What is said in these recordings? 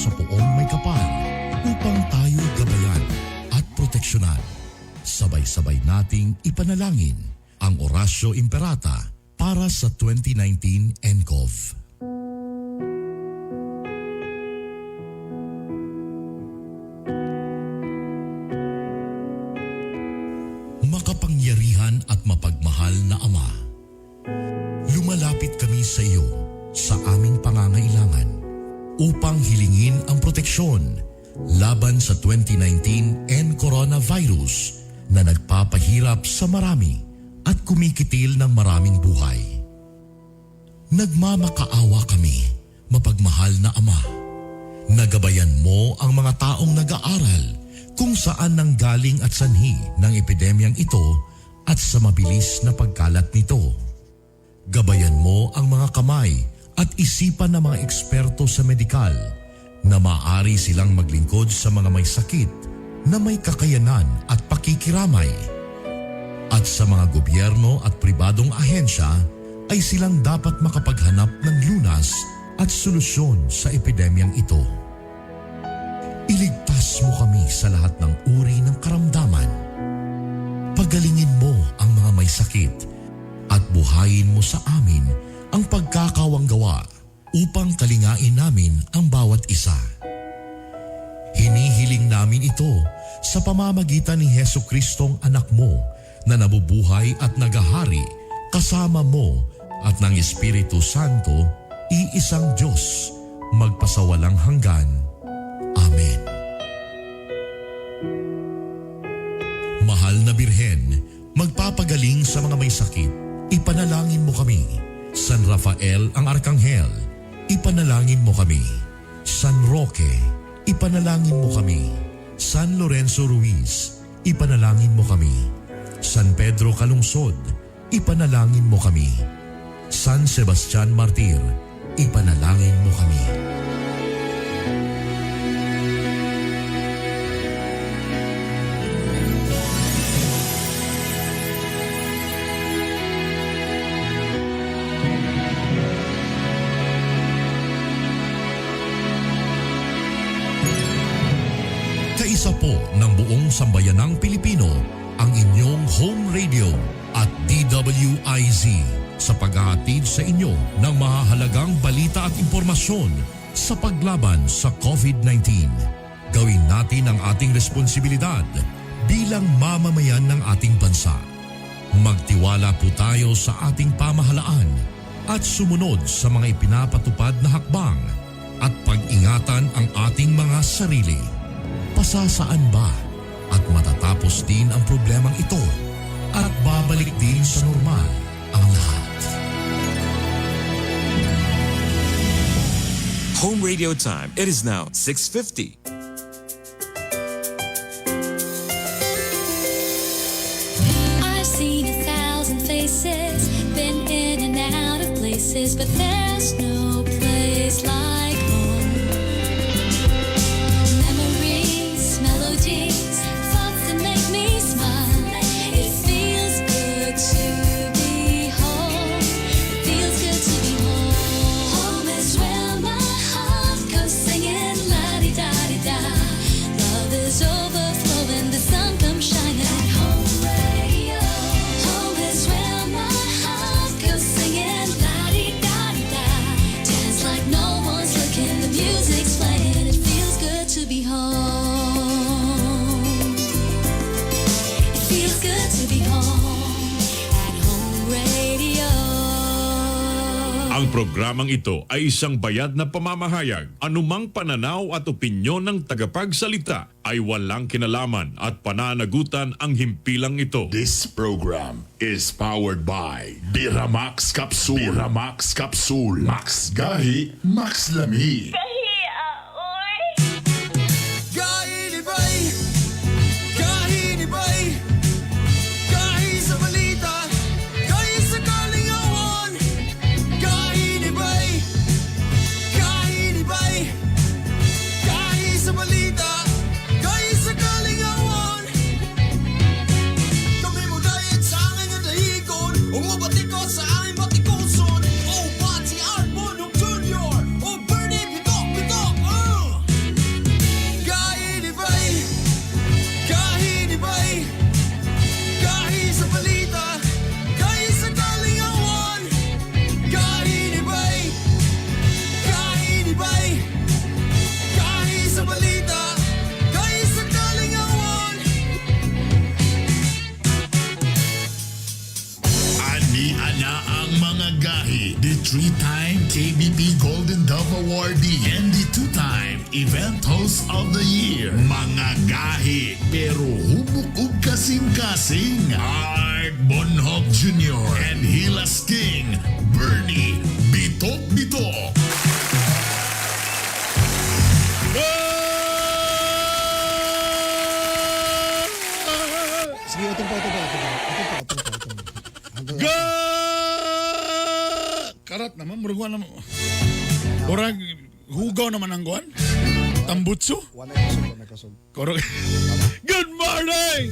sa Poong Maykapal upang tayo gabayan at proteksyonan. Sabay-sabay nating ipanalangin ang Oratio Imperata para sa 2019 nCoV. Makapangyarihan at mapagmahal na Ama, lumalapit kami sa iyo sa aming pangangailangan upang hilingin ang proteksyon laban sa 2019 N coronavirus na nagpapahirap sa marami at kumikitil ng maraming buhay. Nagmamakaawa kami, mapagmahal na Ama. Nagabayan mo ang mga taong nag-aaral kung saan nanggaling at sanhi ng epidemyang ito at sa mabilis na pagkalat nito. Gabayan mo ang mga kamay at isipan ng mga eksperto sa medikal na maaari silang maglingkod sa mga may sakit na may kakayanan at pakikiramay. At sa mga gobyerno at pribadong ahensya ay silang dapat makapaghanap ng lunas at solusyon sa epidemyang ito. Iligtas mo kami sa lahat ng uri ng karamdaman. Pagalingin mo ang mga may sakit at buhayin mo sa amin ang pagkakawanggawa upang kalingain namin ang bawat isa. Hinihiling namin ito sa pamamagitan ni Heso Kristong anak mo na nabubuhay at nagahari kasama mo at ng Espiritu Santo, iisang Diyos, magpasawalang hanggan. Amen. Mahal na Birhen, magpapagaling sa mga may sakit, ipanalangin mo kami. San Rafael ang Arkanghel, ipanalangin mo kami. San Roque, ipanalangin mo kami. San Lorenzo Ruiz, ipanalangin mo kami. San Pedro Calungsod, ipanalangin mo kami. San Sebastian Martir, ipanalangin mo kami. Kaisa po ng buong sambayanang Pilipino ang inyong home radio at DWIZ sa paghahatid sa inyo ng mahahalagang balita at impormasyon sa paglaban sa COVID-19. Gawin natin ang ating responsibilidad bilang mamamayan ng ating bansa. Magtiwala po tayo sa ating pamahalaan at sumunod sa mga ipinapatupad na hakbang at pag-ingatan ang ating mga sarili. Pasasaan ba at matatapos din ang problemang ito at babalik din sa normal ang lahat? Home radio time. It is now 6:50. I've seen 1,000 faces, been in and out of places, but there's no place like home. Memories, melodies, thoughts that make me smile. It feels good to be home. It feels good to be home. Home is where my heart goes singing la-di-da-di-da. Love is overflowing, the sun comes shining. Home radio. Home is where my heart goes singing la-di-da-di-da. Dance like no one's looking, the music's playing. It feels good to be home. It feels good to be home at Home Radio. Ang programang ito ay isang bayad na pamamahayag. Anumang pananaw at opinyon ng tagapagsalita ay walang kinalaman at pananagutan ang himpilang ito. This program is powered by Biramax Capsule. Biramax Capsule. Max Gahi, Max Lami. Gahi libay, gahi libay, gahi sa balita, gahi sa kalingawan. Gahi libay, gahi libay, gahi sa balita, gahi sa kalingawan. Kami mo dayat sa angay nga dahigon, umubatikot sa aming batikuson. O Bati Art Bonok Jr., o Bernie Bitok. The three-time KBP Golden Dove Awardee and the two-time Event Host of the Year. Mga gahi pero hubok ug kasing-kasing. Art Bonhoc Jr. and Hilas King Bernie Bitok Bitok. Sige, utong pa, utong pa, utong pa. Utong pa, utong pa, utong pa. Ga! Karat naman, murag wa naman. Murag hugaw naman ang kuan. Tambutso. Wala kasog, wala kasog. Good morning!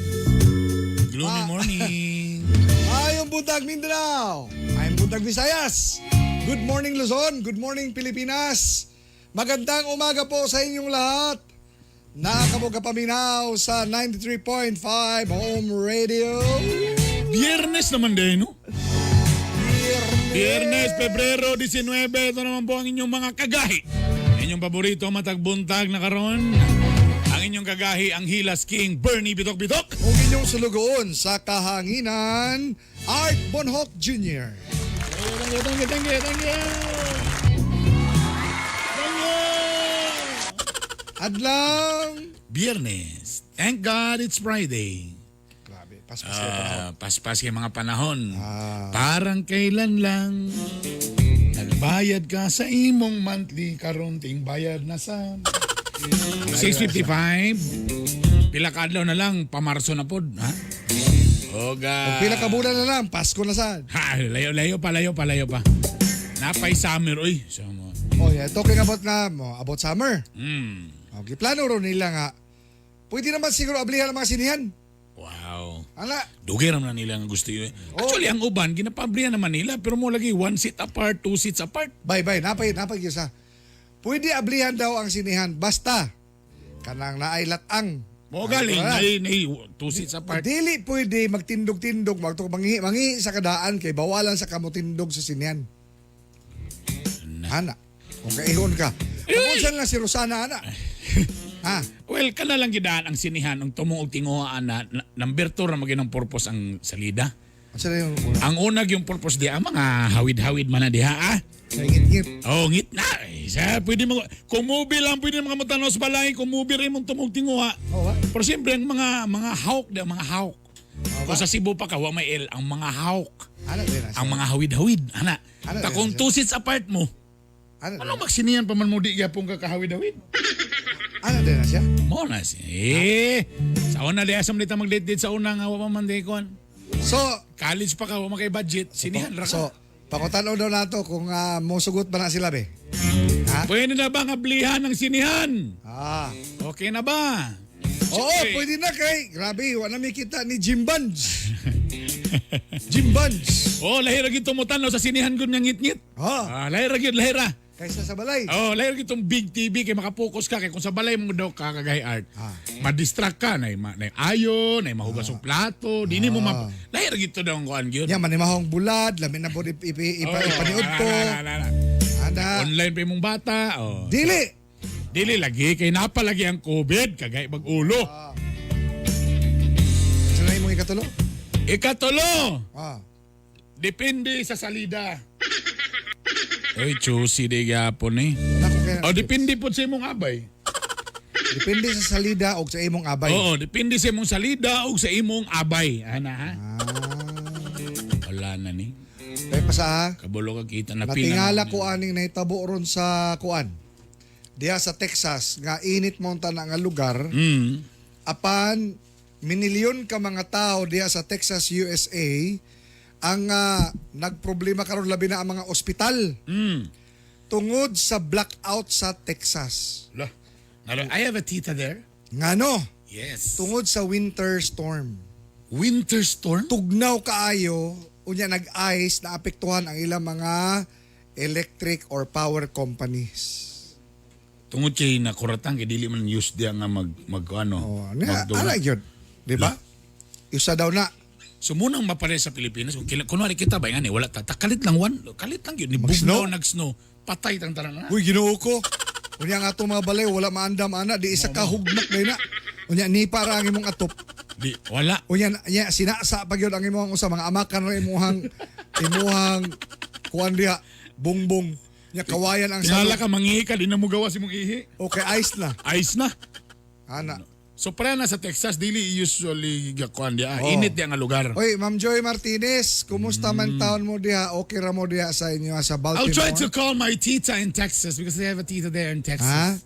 Gloomy morning. Ayong buntag Mindanao! Ayong buntag Visayas! Good morning Luzon! Good morning Pilipinas! Magandang umaga po sa inyong lahat! Nakakabog ka paminaw sa 93.5 Home Radio. Biyernes naman din, no? Biyernes! Biyernes, Pebrero 19. Ito naman po ang inyong mga kagahi. Inyong paborito, matagbuntag na karon. Ang inyong kagahi, ang Hilas King, Bernie Bitok Bitok. Kung inyong sulugoon sa kahanginan, Art Bonhoc Jr. Thank you, thank you, thank you, thank you. Thank you. Adlang! Biyernes. Thank God it's Friday. Grabe, paspas kayo panahon. Ah, paspas kay mga panahon. Parang kailan lang nagbayad ka sa imong monthly karon ting bayad na sa 6.55. Pila ka adlaw na lang pamarso na pod, ha? Oga. Pila ka bulan na lang, Pasko na sad. Ha, layo layo pa, layo pa, layo pa. Napay summer oy. So, mo. Oh yeah, talking about na mo, about summer. Okay, plano ro nila nga. Pwede naman siguro ablihan ang mga sinihan. Wow. Ala, Dugay naman na nila ang gusto yun. Actually, ang uban, ginapabrihan naman nila. Pero mo lagi, one seat apart, two seats apart. bye bye, napay napay gyud sa. Pwede ablihan daw ang sinihan basta kanang naay latang. Mo galing, Ano, nay, two seats apart. Dili pwede magtindog-tindog, magto mangi, mangi sa kadaan kay bawalan sa kamutindog sa sinihan. Ana, kung kaihon ka. Kung lang si Rosana ana. Ha? Well, kana lang gidaan ang sinihan ang tumong og tinguhaan na, na number 2 ra maging ang purpose ang salida. Unsa na yung una? Ang unag yung purpose diha ang mga hawid-hawid man na diha ah. Sa ngit-ngit. Oh, ngit na. Eh, sa pwede mo kumubi lang pwede mga mutanos balay, kumubi rin mong tumong tinguha. Oo, ah. Pero siyempre ang mga mga hawk diha, mga hawk. Kung sa Cebu pa ka, wa may L, ang mga hawk, Ana din na siya. ang mga hawid-hawid, ana. Ano Ta din kung siya? two seats apart mo, Ana din. ano magsinihan pa man mo di gyapon ka kahawid-hawid? Ana din na siya. Mo na si. Eh, sa una di asam dita mag-date sa una nga wa pa man di kon. So, College pa ka wa man kay budget, sinihan ra ka. So, pakutanaw daw nato kung mosugot ba na sila be. Ha? Pwede na ba ang ablihan ng sinihan? Ah. Okay na ba? Oo, Siyempre, pwede na kay. Grabe, wala may kita ni Jim Buns. Jim Buns. Oh, lahi ra gyud tumutanaw sa sinihan gud nga ngit-ngit. Ha? Ah, lahi ra gyud, lahi ra. Kaysa sa balay. Oh, lahi ra gyud tong big TV kay makapokus ka kay kung sa balay mo daw ka kagay art. Ah. Ma-distract ka nay ma, nay ayo, nay mahugas og plato, dini mo ma lahi ra gyud to daw ang kuan gyud. Nya manimahong bulad, lamin na po Oh, ipaniud to. na, na, na, na. Ana. Online pa imong bata. Oh. Dili. Dili lagi kay napalagi ang COVID kagay magulo. Sa na imong ikatulo? Ikatulo, Ah. depende sa salida. Oy, choosy di gyapon eh. Nako kay. O depende po sa imong abay. Depende sa salida o sa imong abay. Oo, depende sa imong salida o sa imong abay. Ana ha? Wala na ni. Kay pa sa ha? Kabulo ka kita na Natingala ko aning nahitabo ron sa kuan. Diha sa Texas nga init mo ang tanan nga lugar. Apan minilyon ka mga tao diha sa Texas, USA ang nagproblema karon labi na ang mga ospital. Tungod sa blackout sa Texas. La. I have a tita there. Ngano? Yes. Tungod sa winter storm. Winter storm? Tugnaw kaayo unya nag-ice na apektuhan ang ilang mga electric or power companies. Tungod kay nakuratan kay dili man use diya nga mag mag ano. Oh, na, magdula. ala yun. Di ba? Isa daw na. So munang mapare sa Pilipinas, kung kunwari kita ba nga ni wala ta, ta kalit lang one, kalit lang yun ni Mag-snow? bugnaw nag-snow, patay tang tanan na. Uy, Ginoo ko. Unya nga atong mga balay wala maandam ana di isa ka hugmak na. Unya ni para ang imong atop. Di wala. Unya nya sinasa pa gyud ang imong usa mga amakan ra imuhang imuhang kuan diha. Bungbong. Nya kawayan ang Tingala salog. ka mangihi ka, di na mo gawa si mong ihi. Okay, ice na. Ice na. Ana. So para na sa Texas dili usually gakuan di ah. Oh. Init di ang lugar. Oy, Ma'am Joy Martinez, kumusta man taon mo diha? Okay ra mo diha sa inyo ah, sa Baltimore? I'll try to call my tita in Texas because I have a tita there in Texas. Ha?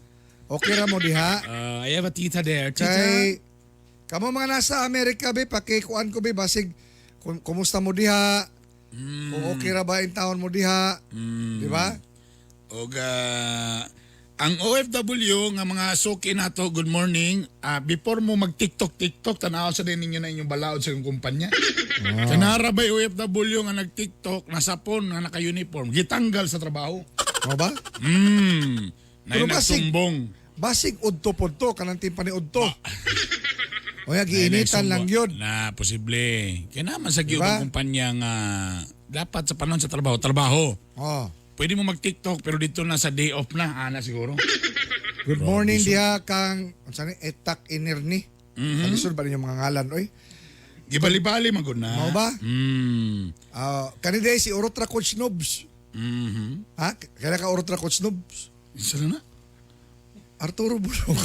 Okay ra mo diha? I have a tita there. Tita. Kay kamo mga nasa Amerika be, pakikuan ko be basig kumusta mo diha? Kung okay ra ba in taon mo diha? Di ba? Og ang OFW nga mga suki nato, good morning. Ah, before mo mag TikTok TikTok tanaw sa din ninyo na inyong balaod sa inyong kumpanya. Kanara ba OFW nga nag TikTok nasa phone nga naka-uniform, gitanggal sa trabaho. Mo ba? Nay Pero basig- nagsumbong. Basig udto pod to kanang timpa ni udto. Oya giinitan lang yun. Na posible. Kaya naman sa Diba? diba? Kumpanya nga dapat sa panahon sa trabaho, trabaho. Oh. Pwede mo mag-TikTok pero dito na sa day off na, ana siguro. Good morning diha kang unsa ni Etak Inerni. Mm-hmm. Ba ninyo mga ngalan oy? Gibali-bali man gud na. Mao ba? Mm. Ah, kani diay si Orotra Coach Nobs. Ha? Kaya ka Orotra Coach Nobs? Isa na. Arturo Bulong.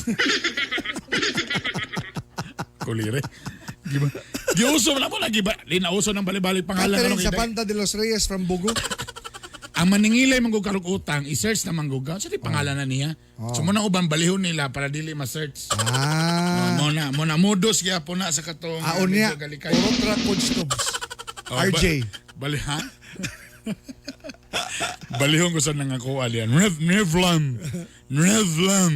Kulire. Giba. Giuso na mo na giba. Di na uso ng bali-bali pangalan Catherine karon kay- Zapanta de los Reyes from Bugo. Ang maningilay manggug karog utang, i-search na manggug. Sa di pangalan na niya. So mo na uban balihon nila para dili ma-search. Mo na modus gyapon na sa katong Aon niya. medyo galikay. Orotra Coach Nobs. Oh, RJ. Bali ha? Balihon ko sa nangakuha diyan. Rev Revlam. Revlam.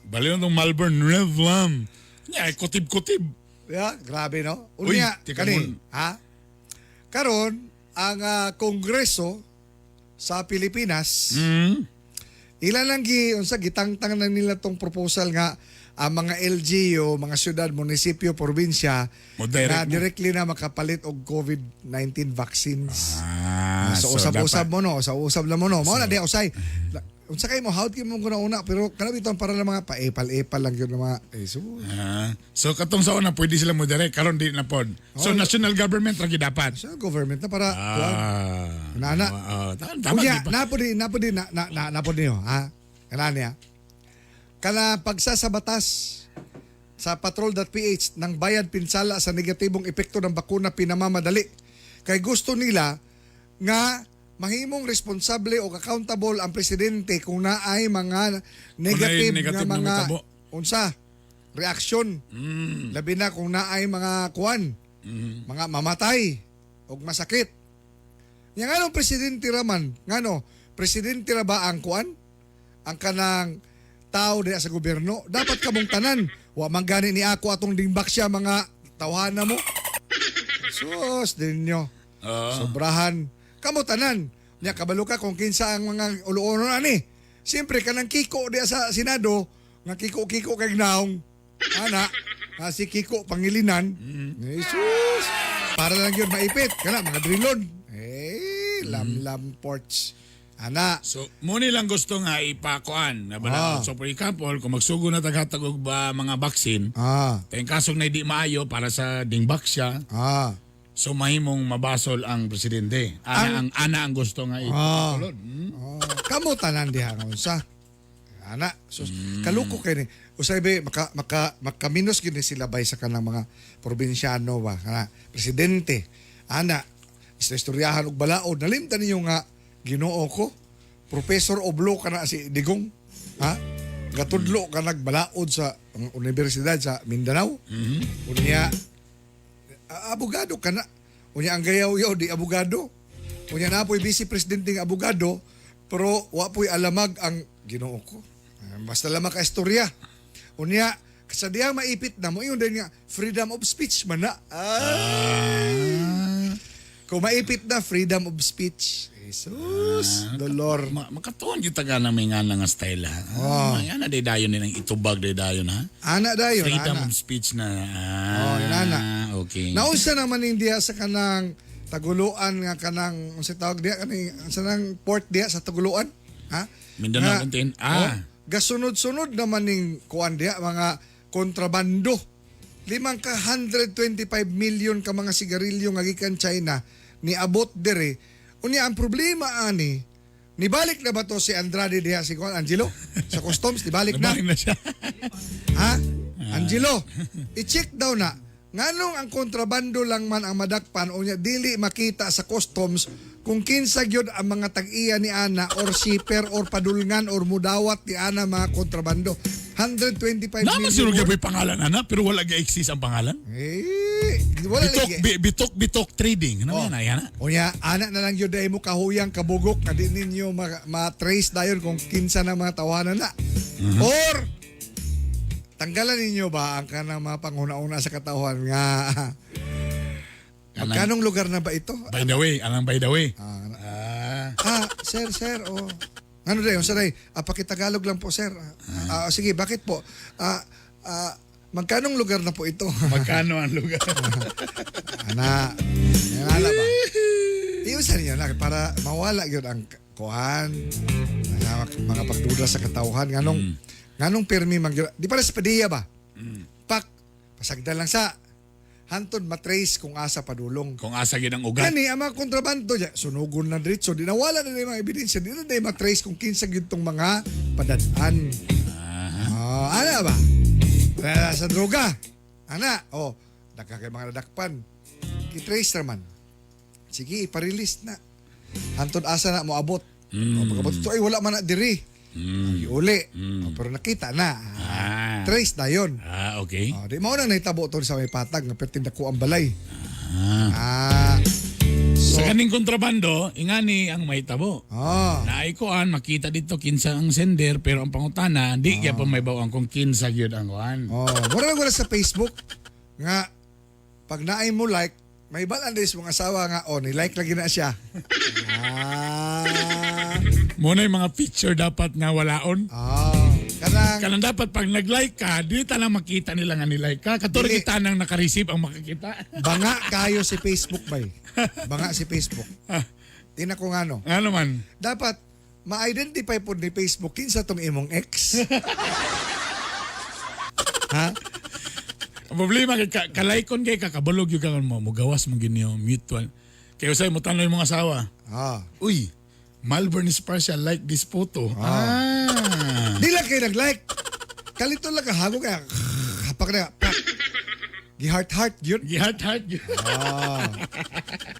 Balihon tong Malvern Revlam. Nya ay kutib-kutib. Yeah, grabe no. Uy, Unya, tika kani, mun. ha? Karon ang kongreso sa Pilipinas, ilan lang gi unsa gitangtang na nila tong proposal nga ang mga LGU, mga syudad, munisipyo, probinsya Mo direct na na. directly na makapalit og COVID-19 vaccines. Ah, So, usab-usab mo no, usab-usab na mo no. Mao na di usay. Unsa kay mo hawd kay mo kuna una pero kana bitaw para lang mga paepal-epal lang gyud ng mga eh, so, Ah, so katong sa una pwede sila mo direct karon di na pod. So Oh. national government ra gyud dapat. sa government na para kuwan. Ah. Nana. Ah, tama, Unya, di ba? napo di napo di na na, na napo niyo ha. Kana niya. Kana pagsasabatas sa patrol.ph ng bayad pinsala sa negatibong epekto ng bakuna pinamamadali. Kay gusto nila nga mahimong responsable o accountable ang presidente kung naay mga negative, negative nga na mga mitabo. unsa reaksyon. Labi na kung naay mga kuan, mga mamatay og masakit. Nya ngano presidente raman, ngano presidente ra ba ang kuan? Ang kanang tao diha sa gobyerno, dapat kamong tanan. Wa man gani ni ako atong dingbak siya mga tawhana mo. Sus, dinyo. Sobrahan. Kamo tanan. Nya kabalo ka kung kinsa ang mga ulo-ulo ani. Siyempre kanang Kiko diha sa Senado, nga Kiko-Kiko kay naong. Ana, nga si Kiko Pangilinan. Jesus. Para lang yun maipit. Kana mga drilon. Eh, lamlam porch. Ana. So, mo nilang gusto nga ipakuan. Na Ah. So, for example, kung magsugo na taghatag og ba mga vaccine, kay kasong na di maayo para sa dingbak siya, so mahimong mabasol ang presidente. Ana ang gusto nga ipatulod. Oh, kamo tanan diha nga unsa. Ana, sus, kaluko kay ni. Usay be maka maka makaminos gyud ni sila bay sa kanang mga probinsyano ba kana presidente. Ana, istoryahan og balaod nalimtan ninyo nga Ginoo ko. Professor Oblo kana si Digong. Ha? Gatudlo ka nagbalaod sa ang universidad sa Mindanao. Unya abogado ka na. Unya ang gayaw-yaw di abogado. Unya na po'y vice presidente ng abogado, pero wa po'y alamag ang Ginoo ko. Basta lamang ka istorya. Unya, sa diya maipit na mo, yun din nga, freedom of speech man na. Ay! Kung maipit na, freedom of speech. Jesus, dolor. Makatuon gyud taga na may nga nga style ha. Oh. Ah, ana day dayon nilang itubag day dayon ha. Ana dayon, Freedom ana. of speech na. Ah, Oh, yun, ana. Okay. Naunsa naman ning diha sa kanang Taguluan nga kanang unsa tawag diha kaning unsa nang port diha sa Taguluan? Ha? Mindanao Nga, contain. oh, gasunod-sunod naman ning kuan diha mga kontrabando. Limang ka 125 million ka mga sigarilyo nga gikan China niabot dere Unya ang problema ani, nibalik na ba to si Andrade diha si Juan Angelo sa customs? Nibalik na. Nabalik na siya. Ha? Angelo, i-check daw na. Nganong ang kontrabando lang man ang madakpan unya dili makita sa customs kung kinsa gyud ang mga tag-iya ni ana or shipper or padulngan or mudawat ni ana mga kontrabando. 125 Naman million. siguro gyud pangalan ana pero wala ga-exist ang pangalan. Eh, wala Bitok lagi. bitok bitok trading. Ano Oh. yan ay ana? Unya, ana na lang yun dahil mo kahuyang kabugok na di ninyo ma-trace dayon kung kinsa na mga tawanan na. Or, tanggalan ninyo ba ang kanang mga panghuna-una sa katawhan nga magkanong lugar na ba ito? By the way, anang by the way. Ah, ah, sir, sir, oh. Ano dayon, sir, ay, pakitagalog lang po, sir. Ah, sige, bakit po? Ah, ah, magkanong lugar na po ito? Magkano ang lugar? Ana, ana ba? Iusan niyo na para mawala yun ang kuan, mga pagduda sa katawhan. Nganong, nganong pirmi man gyud- Di para sa PDEA ba? Pak, pasagdan lang sa hantod matrace kung asa padulong. Kung asa gyud ang ugat. Kani ang mga kontrabando diya, sunugon na diretso, di nawala na yung mga ebidensya, di na na matrace kung kinsa gyud tong mga padad-an. Ah, ana ba? Wala sa droga. Ana, oh, dagka kay mga nadakpan. Gitrace raman. Sige, ipa-release na. Hantod asa na moabot. Oh, pag-abot ito, ay wala man na diri. Mm. Uli. Oh, pero nakita na. Ah. Trace na yun. Ah, okay. Oh, di mao na nahitabo to sa may patag nga perting dako ang balay. Ah. So, Sa kaning kontrabando, ingani ang mahitabo. ah, Naay kuan makita dito kinsa ang sender pero ang pangutana di gyapon may bawang kung kinsa gyud ang kuan. Oh, mura na wala sa Facebook nga pag naay mo like, may balan din sa mga asawa nga oh, ni like lagi na siya. Ah. Muna yung mga picture dapat nga walaon. Ah, kanang Kanang dapat pag nag-like ka, di ta lang makita nila nga ni-like ka. Katulad Dili. kita nang naka-receive ang makikita. banga kayo si Facebook bay. Banga si Facebook. Tina ko nga no. Ano man? Dapat ma-identify po ni Facebook kinsa tong imong ex. Ha? Ang problema kay ka, kalaikon kay kakabalog yung kang mo, mugawas mo ginyo mutual. Kaya usay mo tanong yung mga asawa. Ah. Uy, Malvern is partial like this photo. Ah. Di lang kayo nag-like. Kalito lang ka hago kaya hapak na. Pak. Gi-heart heart yun. Gihat heart yun. Ah.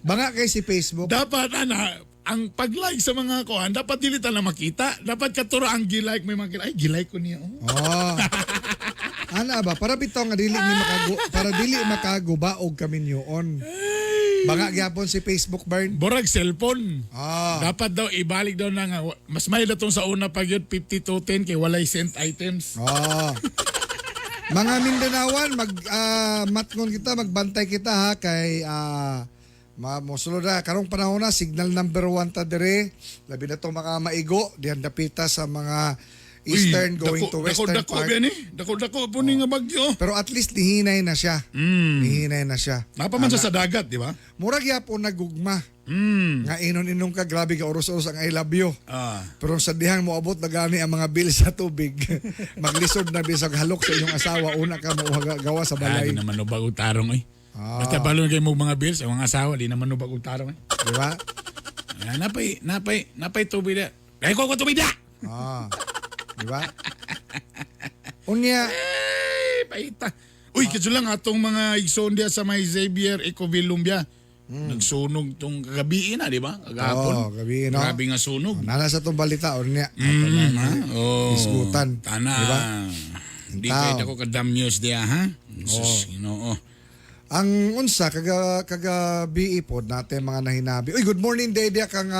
Banga kay si Facebook. Dapat ana ang pag-like sa mga kuan dapat dili ta na makita. Dapat katuro ang gi-like may mga ay gi-like ko niya. Oh. Oh. Ana ba para bitaw nga dili ni makagu para dili makaguba og kaminyoon. Banga gyapon si Facebook burn. Borag cellphone. Ah. Dapat daw ibalik daw na nga mas may datong sa una pag yun 5210 kay walay sent items. Oh. Mga Mindanawan, mag matngon kita, magbantay kita ha kay mosulod na karong panahon na signal number 1 ta dire. Labi na tong mga maigo dihan dapita sa mga eastern Uy, going dako, to western dako, dako, part. Yan eh. Dako dako po ni nga bagyo. Pero at least nihinay na siya. Nihinay na siya. Napa man siya sa dagat, di ba? Murag yapon nagugma. Nga inon-inom ka, grabe ka oros-oros ang I love you. Ah. Pero sa dihang moabot na gani ang mga bill sa tubig. Maglisod na bisag halok sa inyong asawa, una ka gawa sa Ah, balay. di naman nubag og tarong eh. Ah. Basta balon kay mo mga bills, ang mga asawa di naman nubag og tarong eh. Di ba? Ah, napay napay napay tubig na. Ay ko ko tubig na. Ah. Di ba? Unya, Eh, paita. Uy, kadyo lang atong mga igsoon diya sa may Xavier Ecoville Lumbia. Nagsunog tong kagabi na, di ba? Kagahapon. Oo, gabi, no? Grabe nga sunog. nana sa tong balita, unya. Ha? Oh. Isgutan. Tana. Di ba? Hindi Tao. kayo dako kadam news diya, ha? Sus, Ginoo. Ang unsa kaga kagabi pod natin mga nahinabi. Uy, good morning day dia kang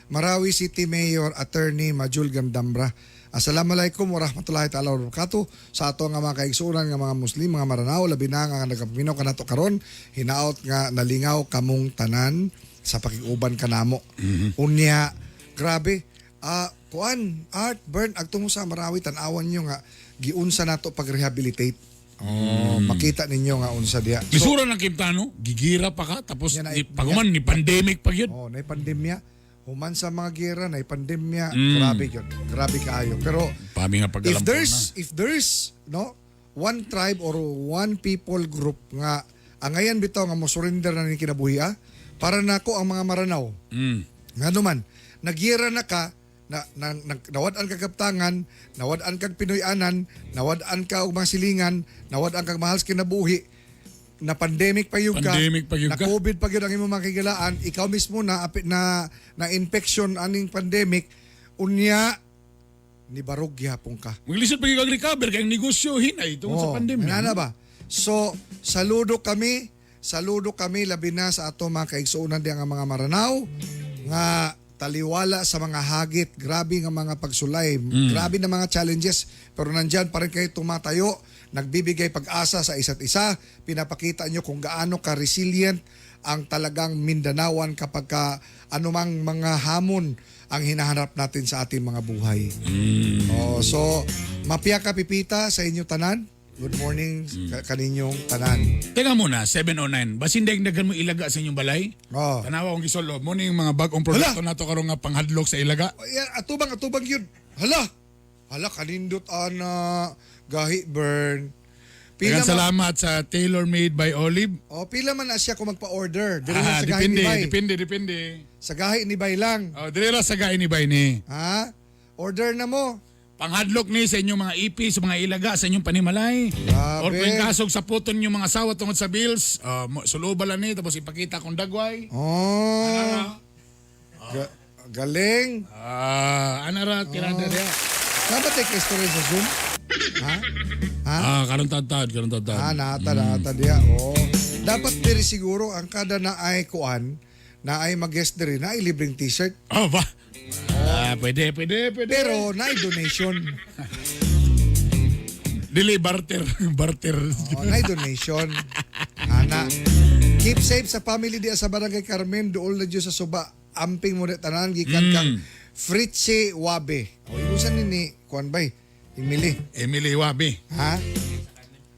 Marawi City Mayor Attorney Majul Gandambra. Assalamualaikum warahmatullahi taala wabarakatuh sa ato nga mga kaigsuonan nga mga Muslim, mga Maranao, labi na nga nagapaminaw kanato karon, hinaot nga nalingaw kamong tanan sa pakig-uban kanamo. Unya, grabe. Kuan, Art Burn agtungo sa Marawi tan-awan nyo nga giunsa nato pag-rehabilitate. Oh, makita ninyo nga unsa diya. So, Lisura ng Quintano, gigira pa ka, tapos Yan ay- di, paguman, ni pandemic pa yun. oh, nay pandemya. Human sa mga giyera, nay pandemya. Grabe yun. Grabe kaayo. Pero Pami nga if pagkalampon there's na. if there's no one tribe or one people group nga angayan bitaw nga mo surrender na ni kinabuhi ah, para nako ang mga Maranao. Ngano man, nagyera na ka, na nawad-an ka kaptangan, nawad-an kag Pinoy-anan, nawad-an ka og mga silingan, nawad-an kag mahal sa kinabuhi, na pandemic pa yun ka, Pandemic pa yun na ka. COVID pa yun ang imong mga kagilaan, ikaw mismo na na na infection aning pandemic, unya ni barog gihapon ka. Maglisod pa yung recover kay ang negosyo hinay tungod sa Oo, pandemya. inana ba? So, saludo kami labi na sa ato mga kaigsuonan diha nga mga Maranao nga taliwala sa mga hagit, grabe nga mga pagsulay, grabe na mga challenges, pero nandyan pa rin kayo tumatayo, nagbibigay pag-asa sa isa't isa, pinapakita nyo kung gaano ka-resilient ang talagang Mindanaoan kapag ka anumang mga hamon ang hinahanap natin sa ating mga buhay. Oh, so mapia ka pipita sa inyo tanan. Good morning kaninyong tanan. Teka muna, 7:09. Basin dagdagan mo ilaga sa inyong balay? Oh. Tanawa kong gisolo mo ning mga bagong produkto nato karon nga panghadlok sa ilaga. Oh, yeah, atubang atubang yun. Hala. Hala kanindot ana gahi burn. Pila Daghang man, salamat sa Tailor Made by Olive. oh, pila man na siya kung magpa-order. Dili lang Ah, sa gahi ni depende, Bay. depende, depende. Sa gahi ni Bay lang. Oh, dili ra sa gahi ni Bay ni. Ha? Order na mo. Panghadlok ni sa inyong mga ipi, sa mga ilaga, sa inyong panimalay. Grabe. Or kung kasog sa puton yung mga asawa tungod sa bills, suluba lang ni, tapos ipakita kong dagway. Oh. Galing. Ah, ana ra tirada diha. Dapat take istorya sa Zoom. Ha? Ha? Ah, karon tad-tad, karon tad-tad. Ah, nata, nata diya. Oh. Dapat diri siguro ang kada na ay kuan, na ay mag-guest diri, na ay libreng t-shirt. Oh, ba? Ah, pwede, pwede, pwede. Pero na ay donation. Dili barter, barter. Oh, na ay donation. Ana. Keep safe sa family diya sa Barangay Carmen, duol na Diyos sa suba. Amping mo na tanan gikan kang Fritze Wabe. O iusan ni kuan bay? Emily. Emily Wabi. Ha?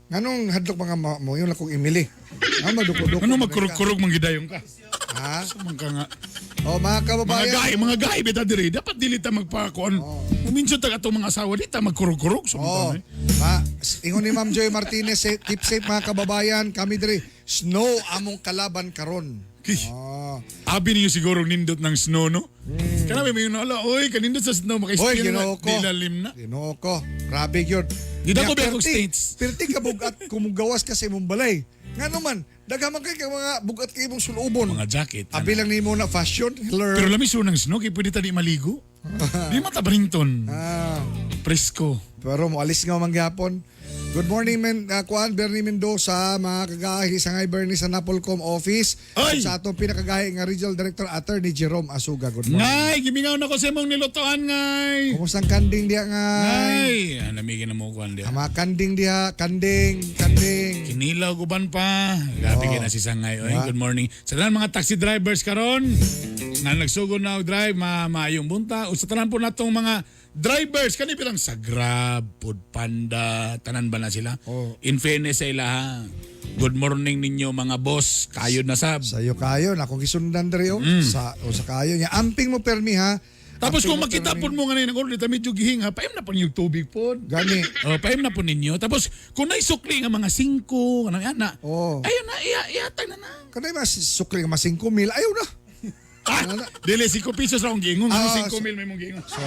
Nganong hadlok mga mo yun lang kong Emily. Ha, maduko-duko. Ano magkurog-kurog man gidayong ka? Ha? Man ka nga. O mga Mga kababayan. gahi, mga gahi bita diri. Dapat dili ta magpakuan. Muminso tag atong mga asawa di ta magkurog-kurog sa Oh, mga. ma, ingon ni Ma'am Joy Martinez, eh, keep safe mga kababayan. Kami diri, snow among kalaban karon. Oh. Abi niyo siguro nindot ng snow, no? Kana may mga ala, oy, kanindot sa snow Hoy, maka-experience Ginoo ko. di lalim na. Ginoo ko. Grabe gyud. Di na ko Nya, ba akong states? Perti ka bugat kumugawas ka sa imong balay. Nga naman, daghan man kay ka mga bugat kay imong sulubon. Mga jacket. Abi lang nimo na fashion, hello. Pero lami ng snow kay pwede ta di maligo. Di mata Barrington. Ah, Presko. pero moalis nga man gyapon. Good morning men, kuan Bernie Mendoza, mga kagahi sa ngay Bernie sa Napolcom office. Ay! At sa atong pinakagahi nga Regional Director Attorney Jerome Asuga. Good morning. Ngay, gimingaw na ko sa imong nilutoan ngay. Kumusta ang kanding diha ngay? Ngay, ah, namigin na mo kuan diha. Ang mga kanding diha, kanding, kanding. Kinilaw guban pa. Grabe Oh. kay na si Sangay. Oy, Yeah. good morning. Sa tanan mga taxi drivers karon nga nagsugod na og drive, maayong bunta. O sa tanan po natong mga drivers kani bilang sa Grab, Food Panda, tanan ba na sila? Oh. In fairness sa ila ha. Good morning ninyo mga boss. Kayod na sab. Sayo kayo, na kung gisundan diri oh. Sa o sa kayo niya. Amping mo permi ha. Tapos Amping kung mo makita permi. po mo nga na nag-order, ta medyo gihing ha, paim na po yung tubig po. Gani. Oh, paim na po ninyo. Tapos kung naisukli nga mga 5, kanang ana. Oh. Ayun na, iya, ihatag na na. Kanay mas sukli nga mas 5 mil. Ayaw na. Ah, dili 5 pesos ra akong giingon. Ah, Ano 5 mil may mong giingon. So,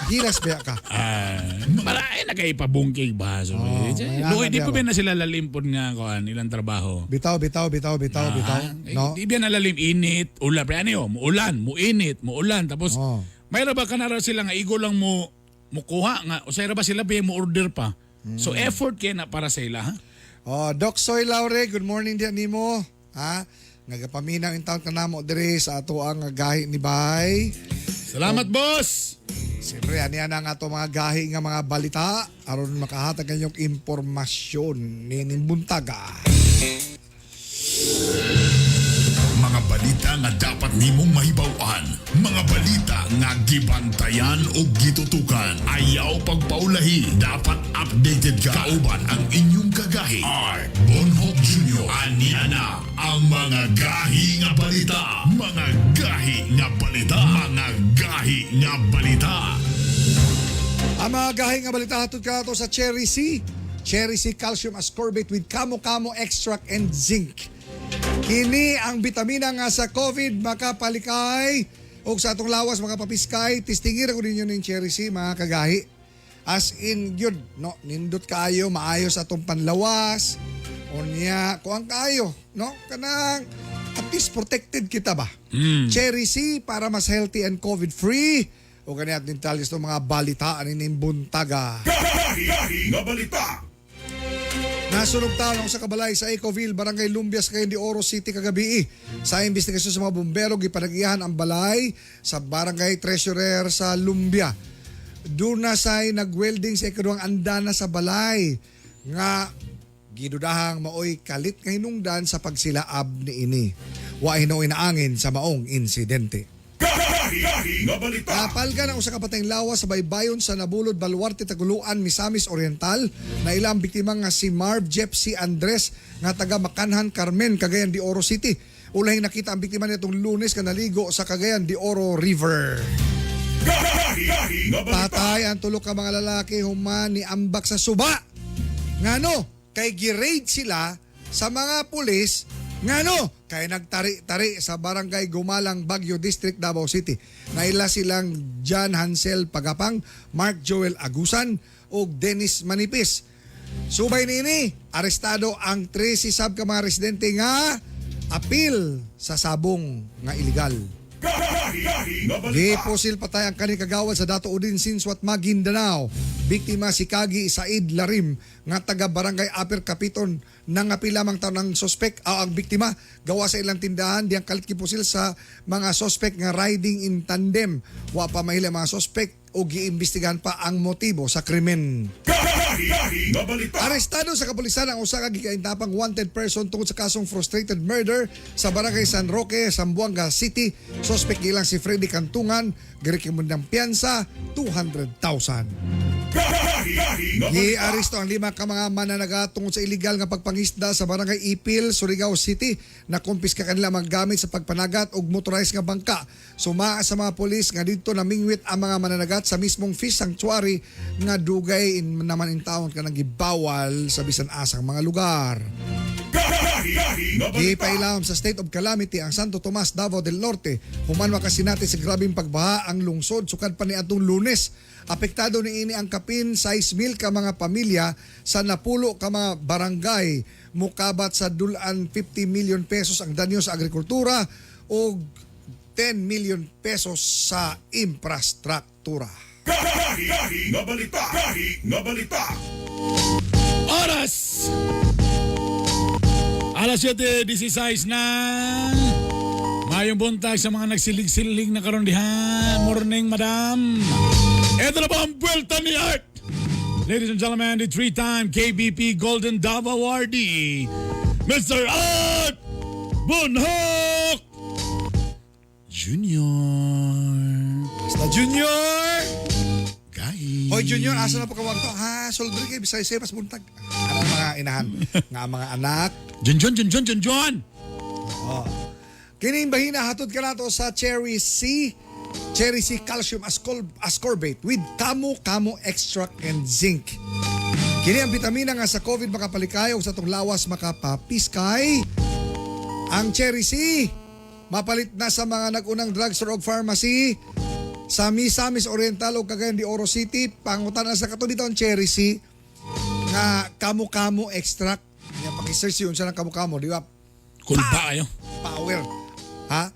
hilas ba ka? Ah, para ay nakaipabungkig ba? So, Oh, eh, may Luoy, di ana po ba? ba na sila lalimpon nga kuan ilang trabaho. Bitaw, bitaw, bitaw, bitaw, bitaw. Ah, eh, No? Di ba nalalim init, ulan. Pero ano yun, muulan, muinit, muulan. Tapos, Oh. may ra ba kanara sila nga igo lang mo mukuha nga usay ra ba sila ba mo order pa. So effort kay na para sa ila ha. Oh, Doc Soy Laure, good morning diyan nimo. Ha? Nagapaminaw in town ka namo diri sa ato ang gahi ni Bay. Salamat boss. Siyempre, ani ana nga ato mga gahi nga mga balita aron makahatag kanyong impormasyon nining buntaga. Mga balita nga dapat nimong mahibaw-an. Mga balita nga gibantayan o gitutukan. Ayaw pagpaulahi. Dapat updated ka. Kauban ang inyong kagahi. R. Bonhoc Jr. Ania na ang mga gahi nga balita. Mga gahi nga balita. Mga gahi nga balita. Ang mga gahi nga balita hatod ka nato sa Cherry C. Cherry C Calcium Ascorbate with Kamo-Kamo Extract and Zinc. Kini ang bitamina nga sa COVID makapalikay. Og sa atong lawas mga papiskay, tistingir ako ninyo ning Cherry C mga kagahi. As in gyud, no, nindot kaayo, maayo sa atong panlawas. Unya, kuang kaayo, no? Kanang at least protected kita ba? Cherry C para mas healthy and COVID free. O kani at detalye sa mga balitaan ining buntaga. Nasunog taon sa kabalay sa Ecoville, Barangay Lumbias, Cagayan de Oro City kagabi. Sa investigasyon sa mga bumbero, gipanagihan ang balay sa Barangay Treasurer sa Lumbia. Doon na say nagwelding sa ikaduhang andana sa balay nga gidudahang maoy kalit nga hinungdan sa pagsilaab niini. Wa hinuoy naangin sa maong insidente. Napalga ng usa ka patayng lawas sa baybayon sa Nabulod, Baluarte, Taguluan, Misamis Oriental na ilang biktima nga si Marv Jepsy Andres nga taga Makanhan, Carmen, Cagayan de Oro City. Ulahing nakita ang biktima nitong Lunes nga naligo sa Cagayan de Oro River. Patay ang tulo ka mga lalaki human ni ambak sa suba. Ngano, kay gi-raid sila sa mga pulis. Ngano, kay nagtari-tari sa Barangay Gumalang, Baguio District, Davao City. Naila silang John Hansel Pagapang, Mark Joel Agusan ug Dennis Manipis. Subay niini, arestado ang 13 sab ka mga residente nga apil sa sabong nga iligal. Gipusil patay ang kaning kagawad sa Dato Udin Sinsuat, Maguindanao. Biktima si Kagi Said Larim nga taga Barangay Upper Kapiton, nangapil lamang taon ang sospek o ang biktima gawa sa ilang tindahan diyang kalit gipusil sa mga sospek nga riding in tandem. Wa pa mahila ang mga sospek o giimbestigahan pa ang motibo sa krimen. Arestado sa kapulisan ang usa ka gikaintapang wanted person tungod sa kasong frustrated murder sa Barangay San Roque, Zamboanga City. Suspect gilang si Freddy Cantungan, girekomendang piyansa 200,000. Giaresto ang lima ka mga mananagat tungod sa illegal nga pagpangisda sa Barangay Ipil, Surigao City. Nakumpiska kanila mga gamit sa pagpanagat og motorized nga bangka. Sumaa sa mga pulis nga didto namingwit ang mga mananagat sa mismong fish sanctuary nga dugay naman in town kanang gibawal sa bisan asang mga lugar. Gipailawom sa state of calamity ang Santo Tomas, Davao del Norte human makasinati sa grabeng pagbaha ang lungsod sukad pa niadtong Lunes. Apektado niini ang kapin 6,000 ka mga pamilya sa napulo ka mga barangay. Mukabat sa dulan 50 million pesos ang danyo sa agrikultura o 10 million pesos sa infrastruktura. Oras! Alas 7:16 na. Mayong buntag sa mga nagsilig-silig na karon diha. Morning, madam. Ito na ba ang buwelta ni Art? Ladies and gentlemen, the three-time KBP Golden Dove Awardee, Mr. Art Bonhoc Junior. Basta Junior! Guys. Hoy Junior, asa na po kawag to? Ha, soldre kay bisay pas buntag. Ano ang mga inahan? Nga mga anak. Jun Jun Jun Jun Jun Jun. Kining bahina hatod ka nato sa Cherry C. Cherry C Calcium Ascorbate with Kamo Kamo Extract and Zinc. Kini ang bitamina nga sa COVID makapalikay o sa atong lawas makapapiskay. Ang Cherry C mapalit na sa mga nag-unang drugstore o pharmacy sa Misamis Oriental o Cagayan de Oro City. Pangutan na sa kato dito ang Cherry C nga Kamo-Kamo Extract. Yan, paki-search yun siya ng Kamo-Kamo, di ba? Kulba kayo. Power. Ha?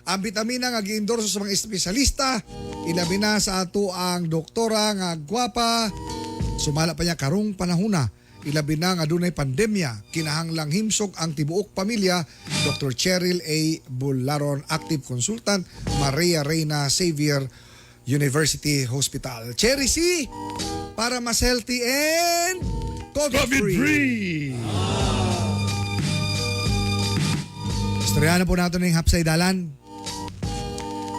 Ang bitamina nga gi-endorso sa mga espesyalista, ilabi na sa ato ang doktora nga gwapa, sumala pa niya karong panahona. Ilabi na nga dunay pandemya, kinahanglang himsog ang tibuok pamilya, Dr. Cheryl A. Bularon, active consultant, Maria Reyna Xavier University Hospital. Cherry C, para mas healthy and COVID-free. COVID-free. Istoryahan na po natin ng hapsay dalan.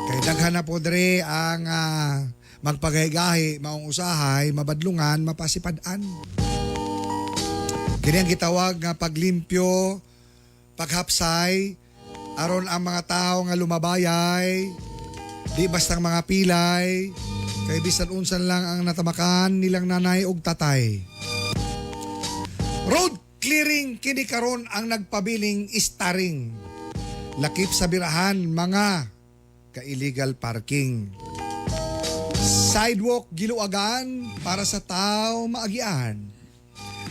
Kay daghan na po dre ang magpagahigahi, maong usahay, mabadlungan, mapasipad-an. Kini ang gitawag nga paglimpyo, paghapsay, aron ang mga tao nga lumabayay, di bastang mga pilay, kay bisan unsan lang ang natamakan nilang nanay ug tatay. Road clearing kini karon ang nagpabiling starring. Lakip sa birahan mga Pagka-illegal parking. Sidewalk giluagan para sa tao maagian.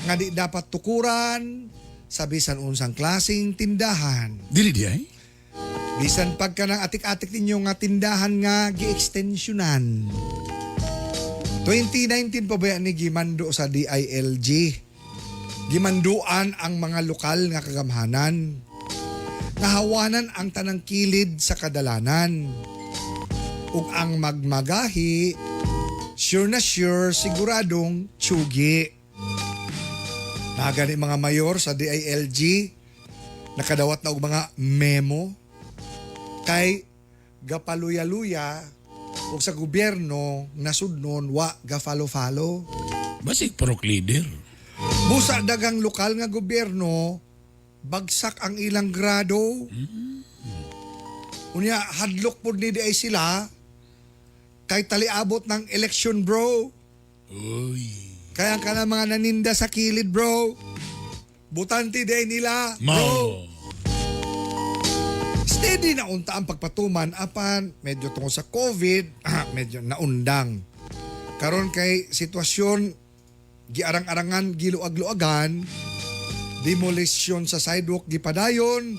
Nga di dapat tukuran sa bisan unsang klaseng tindahan. Dili di ay? Bisan pagka ng atik-atik ninyo nga tindahan nga gi-extensionan. 2019 pa ba yan ni gimando sa DILG? Gimanduan ang mga lokal nga kagamhanan. Nahawanan ang tanang kilid sa kadalanan. Ug ang magmagahi, sure na sure, siguradong tsugi. Nagani mga mayor sa DILG, nakadawat na og mga memo kay gapaluya-luya ug sa gobyerno nasudnon wa gafalo-falo. Basig prok leader. Busa dagang lokal nga gobyerno bagsak ang ilang grado. Unya hadlok pud ni di ay sila kay taliabot ng election, bro. Uy. Kaya ka na mga naninda sa kilid, bro. Butante di ay nila, bro. Mao. Steady na unta ang pagpatuman apan medyo tungkol sa COVID, medyo naundang. Karon kay sitwasyon giarang-arangan, giluag-luagan, demolition sa sidewalk gipadayon,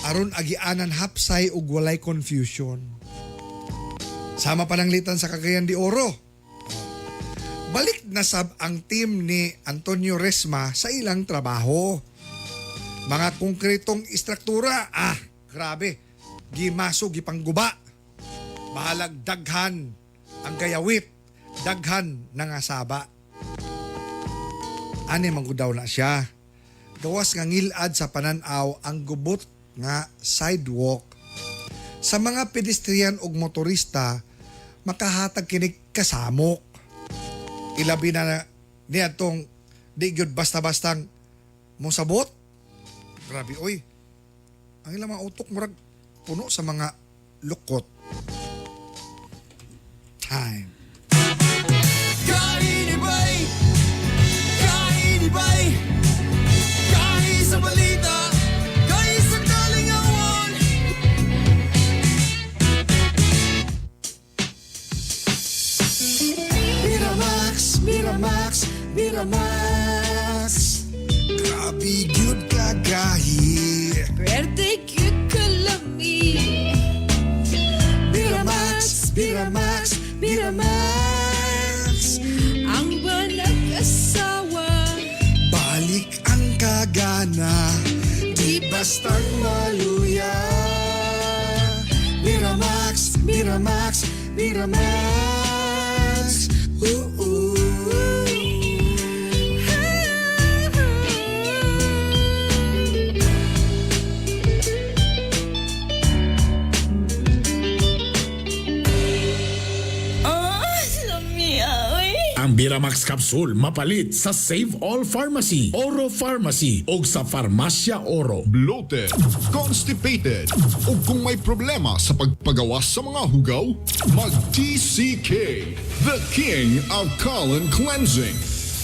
aron agianan hapsay ug walay confusion. Sama pananglitan sa Cagayan de Oro. Balik na sab ang team ni Antonio Resma sa ilang trabaho. Mga konkretong istruktura, grabe. Gimaso, gipangguba. Bahalag daghan ang gayawit, daghan nangasaba. Ani manggudaw na siya. Gawas nga ngilad sa pananaw ang gubot nga sidewalk. Sa mga pedestrian ug motorista, makahatag kinig kasamok. Ilabi na niya tong di gyud basta-bastang mosabot. Grabe oy. Ang ilang mga utok murag puno sa mga lukot. Time. Kainibay! Kainibay! Kahi sa balita! Kahi sa kalingawan! Miramax, Miramax, Miramax. Grabe gyud kagahi. Pwerte gyud kalami. Miramax, Miramax, Miramax. Ang banag-asawa. Balik ang kagana, di bastang maluya. Miramax, Miramax, Miramax. Ooh, ooh. Oh, lamia, oy. Ang Biramax Capsule mapalit sa Save All Pharmacy, Oro Pharmacy o sa Farmacia Oro. Bloated, constipated, o kung may problema sa pagpagawas sa mga hugaw, mag-TCK, the king of colon cleansing.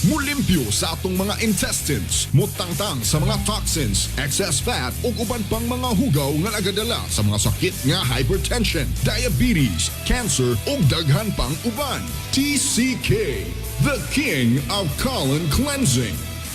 Mulimpyo sa atong mga intestines, mutangtang sa mga toxins, excess fat ug uban pang mga hugaw nga nagadala sa mga sakit nga hypertension, diabetes, cancer ug daghan pang uban. TCK, the king of colon cleansing.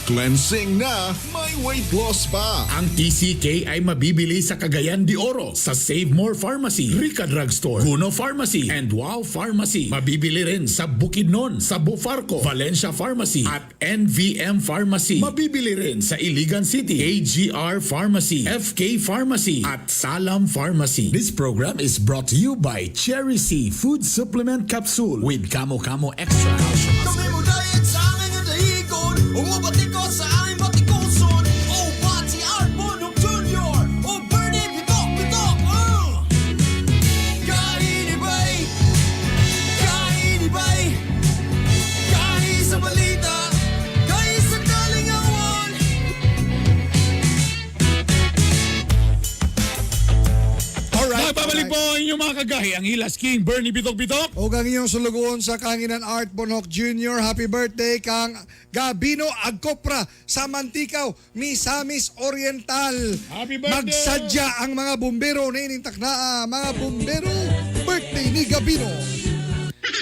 Cleansing na, may weight loss pa. Ang TCK ay mabibili sa Cagayan de Oro, sa Save More Pharmacy, Rica Drugstore, Guno Pharmacy, and Wow Pharmacy. Mabibili rin sa Bukidnon, sa Bufarco, Valencia Pharmacy, at NVM Pharmacy. Mabibili rin sa Iligan City, AGR Pharmacy, FK Pharmacy, at Salam Pharmacy. This program is brought to you by Cherry C Food Supplement Capsule with Kamo Kamo Extra. Kami mo diet sa aming dahigon. Umubati ko sa aming batikuson. O Pati Art Bonok Jr. O Bernie Bitok Bitok. Kainibay! Kainibay! Kahi sa balita! Kahi sa kalingawan! Alright. Magbabalik po ang inyong mga mga kagahi, ang Hilas King Bernie Bitok Bitok. O ang iyong sulugoon sa kanginan Art Bonhoc Jr. Happy birthday kang Gabino Agcopra sa Mantikaw, Misamis Oriental. Happy birthday! Magsadya ang mga bumbero niining taknaa, mga bumbero. Birthday ni Gabino.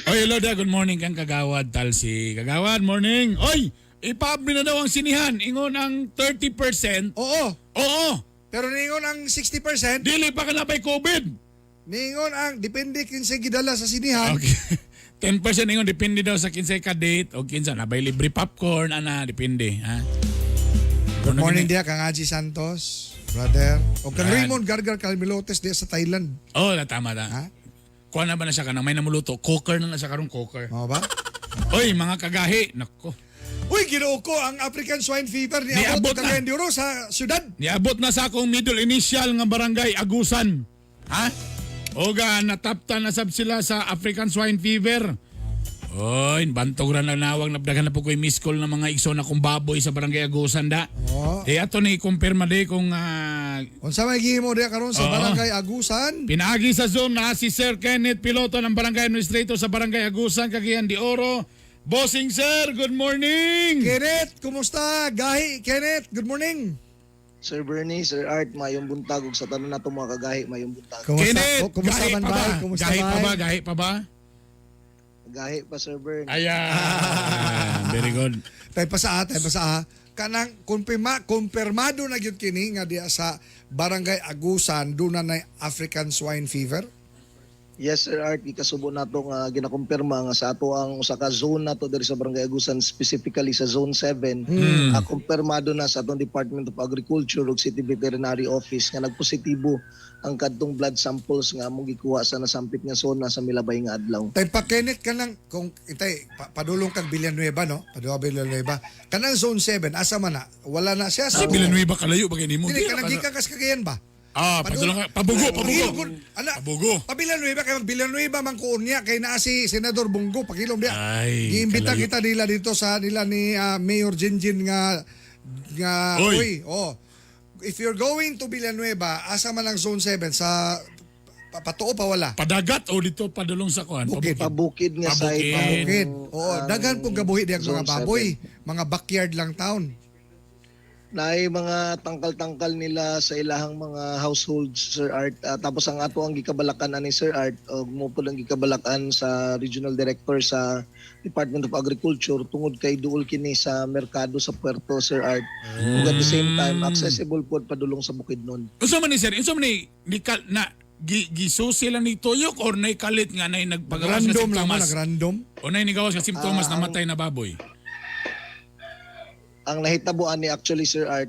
Oy, hello there. Good morning kang Kagawad Talsi. Kagawad, morning. Oy, ipaabli na daw ang sinihan. Ingon ang 30%. Oo. Oo. Pero niingon ang 60%, Dili pa ka na by COVID. niingon ang depende kinsay gidala sa sinihan. Okay. 10% ingon depende daw sa kinsay ka date o kinsa na bay libre popcorn ana depende ha. Good morning diya kang Aji Santos, brother. O kang Brad. Raymond Gargar Calmilotes diya sa Thailand. Oh, la tama ta. Ha? Kuha na ba na siya kanang may namuluto? Cooker na na siya karon cooker. Mao ba? Oy, mga kagahi, nako. Uy, Ginoo ko ang African swine fever ni Niabot abot na. Cagayan de Oro sa syudad. Niabot na sa akong middle initial nga barangay Agusan. Ha? Oga, natapta na sab sila sa African swine fever. Oy, bantog ra na nawag napdagan na po ko'y miss call ng mga igsoon akong baboy sa barangay Agusan da. Oo. Eh ato ni kumpirma di kung Unsa may gihimo diya karon sa Oo. barangay Agusan? Pinaagi sa Zoom na si Sir Kenneth Piloto ng Barangay Administrator sa Barangay Agusan, Cagayan de Oro. Bossing Sir, good morning! Kenneth, kumusta? Gahi, Kenneth, good morning. Sir Bernie, Sir Art, mayong buntag ug sa tanan nato mga kagahi, mayong buntag. Kumusta? Kenneth, Oh, kumusta gahi man pa ba? bay? Kumusta Gahi pa bay? ba? Gahi pa ba? Gahi pa Sir Bernie. Ayan. Very good. Tay pa sa tay pa sa Kanang kumpirmado na gyud kini nga diya sa Barangay Agusan duna na African swine fever. Yes Sir Art, gikasubo nato nga ginakumpirma nga sa ato ang usa ka zone nato diri sa Barangay Agusan, specifically sa Zone 7, kumpirmado na sa atong Department of Agriculture ug City Veterinary Office nga nagpositibo ang kadtong blood samples nga among gikuha sa nasampit nga zona sa milabay nga adlaw. Tay pa Kenneth kanang kung itay padulong kag Villanueva no, padulong Villanueva. Kanang Zone 7 asa man na? Wala na siya Si Villanueva kalayo ba kayo nimo? Dili kanang gikan kas Cagayan ba? Ah, padulong ka. Pabugo, pabugo. Ana, Pabugo. Pa Villanueva kay mag Villanueva man kuon niya kay naa si Senador Bungo pakilom diya. Ay, Giimbita kalayo. kita nila dito sa nila ni Mayor Jinjin nga nga Oy. oy, oh. If you're going to Villanueva, asa man ang Zone 7 sa patuo pa wala? Padagat o dito padulong sa kuan? Bukid. Pabukid nga side. Pabukid. Bukid. Oo, ang daghan pong gabuhi diya mga Zone baboy, 7. mga backyard lang town. Naay mga tangkal-tangkal nila sa ilahang mga households Sir Art. Tapos ang ato ang gikabalakan ani Sir Art og mo pud ang gikabalakan sa regional director sa Department of Agriculture tungod kay duol kini sa merkado sa Puerto Sir Art. Ug at the same time accessible pod padulong sa Bukidnon. Unsa man ni sir? Unsa man ni na gisusi lang ni Tuyok or naikalit nga nay nagpagawas nga Random lang mo, simptomas? nag-random. O nay nigawas nga simptomas namatay na baboy. Ang nahitabo ani actually Sir Art,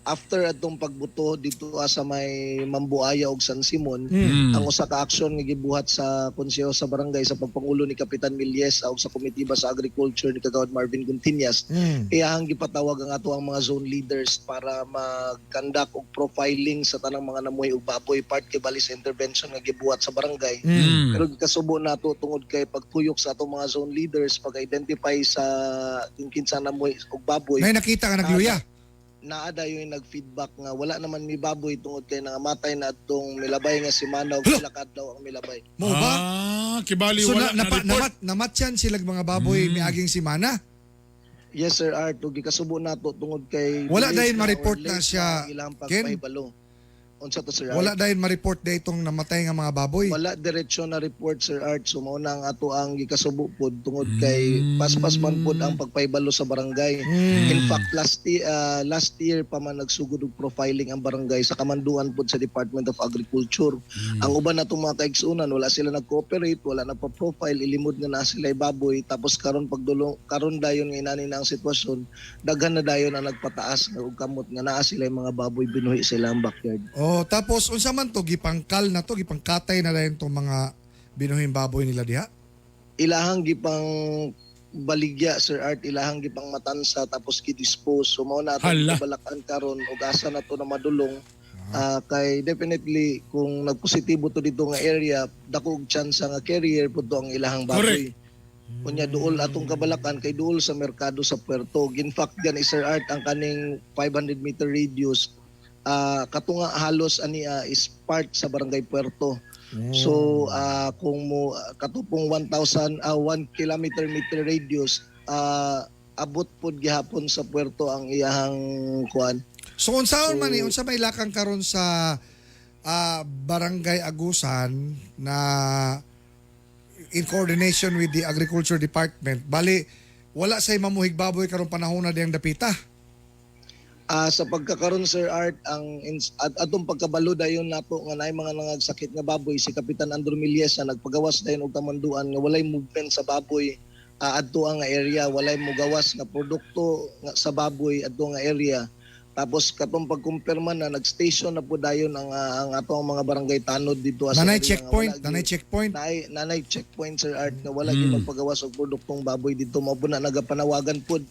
after atong pagbuto dito sa may Mambuaya og San Simon, ang usa ka aksyon nga gibuhat sa konseho sa barangay sa pagpangulo ni Kapitan Milyes ug sa komitiba sa agriculture ni Kagawad Marvin Guntiñas, iyahang gipatawag ang ato ang mga zone leaders para mag-conduct og profiling sa tanang mga namuhi og baboy, part kay bali sa intervention nga gibuhat sa barangay. Pero gikasubo nato tungod kay pagtuyok sa atong mga zone leaders pag-identify sa kung kinsa namuhi og baboy. May nakita nga nagluya. Naa dayon yung nag-feedback nga wala naman mi baboy tungod kay nangamatay na atong milabay nga si Manaw Hala! pila ka adlaw ang milabay. Mo ba? Ah, kibali So wala na, na, napa, report. namatyan sila mga baboy miaging simana. Yes Sir Art, ug gikasubo nato tungod kay Wala delayed dayon ma-report or na late siya, ang ilang Ken. pagpahibalo. Unsa to Sir Art? Wala dayon ma-report da itong namatay nga mga baboy. Wala diretsyo na report Sir Art. So mao na ang ato ang gikasubo pod tungod kay paspas man pod ang pagpahibalo sa barangay. In fact last year pa man nagsugod og profiling ang barangay sa kamanduan pod sa Department of Agriculture. Ang uban natong mga kaigsunan wala sila nag-cooperate, wala nagpa-profile, ilimod nga na sila baboy, tapos karon pagdulong karon dayon nga inani na ang sitwasyon, daghan na dayon ang nagpataas nga og kamot nga naa sila mga baboy binuhi sila ang backyard. Oh, tapos unsa man to gipangkal na to, gipangkatay na dayon tong mga binuhing baboy nila diha. Ilahang gipang baligya Sir Art, ilahang gipang matansa tapos gidispose. So mao na atong Hala. gibalakan karon ug asa na to na madulong. Kay definitely kung nagpositibo to dito nga area, dako og chance nga carrier pud to ang ilahang baboy. Unya duol atong kabalakan kay duol sa merkado sa Puerto. In fact gan Sir Art ang kaning 500 meter radius Katunga halos ani is part sa Barangay Puerto. So kung mo katupong 1,000 1 kilometer meter radius, abot pod gihapon sa puerto ang iyahang kuan. So unsaon man ni, unsa may lakang karon sa Barangay Agusan na in coordination with the Agriculture Department? Bali wala say mamuhig baboy karong panahon na diyang dapita. Sa pagkakaron, Sir Art, ang at atong pagkabalo dayon nato nga naay mga nangagsakit nga baboy, si Kapitan Andrew Miliesa nagpagawas dayon og tamanduan nga walay movement sa baboy adto ang area, walay mugawas nga produkto nga sa baboy adto nga area. Tapos katong pagkumpirma na, nag-station na po dayon ang atong mga barangay tanod dito sa Nanay area nga checkpoint, wala nanay checkpoint. Nanay checkpoint, Sir Art, nga wala gyud magpagawas og produktong baboy dito. Mao po na nagapanawagan pod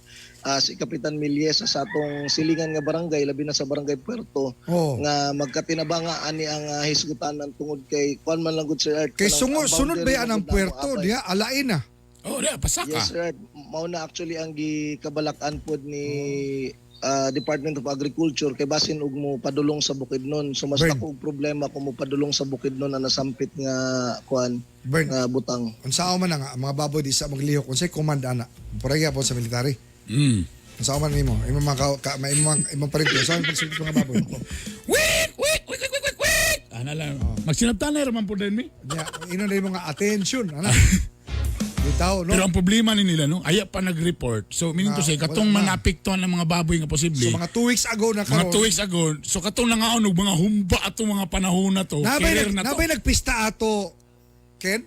si Kapitan Miliesa sa atong silingan nga barangay, labi na sa Barangay Puerto, nga magkatinabanga ani ang hisgutanan tungod kay kuan man lang gud, Sir Art, Kay kanang sungo ang sunod boundary ba yan man ang gud namo puerto abay. diha alain na. Oh, diha pasaka. Yes, Sir Art. Mao na actually ang gikabalakan pod ni Department of Agriculture kay basin og mo padulong sa Bukidnon. So mas Bern. dako og problema kung mo padulong sa Bukidnon na nasampit nga kuan Bern. nga butang. Unsaon man na nga ang mga baboy di sa maglihok, unsay command ana? Pura gyapon sa military. Unsaon man nimo? Imong mga imong parente, unsaon pagsulti mga baboy? Wik wik wik wik wik wik. Ana lang. Magsinabtanay ra man po din mi. Yeah, ino na yung mga attention ana. Bitaw, no? Pero ang problema ni nila no, aya pa nag-report. So meaning to Na, say katong wala na. manapektuhan ng mga baboy nga posible. So mga 2 weeks ago na Mga karon. 2 weeks ago, so katong nangaon og mga humba atong mga panahon na to, Nabay, career na to. nabay nagpista ato, Ken?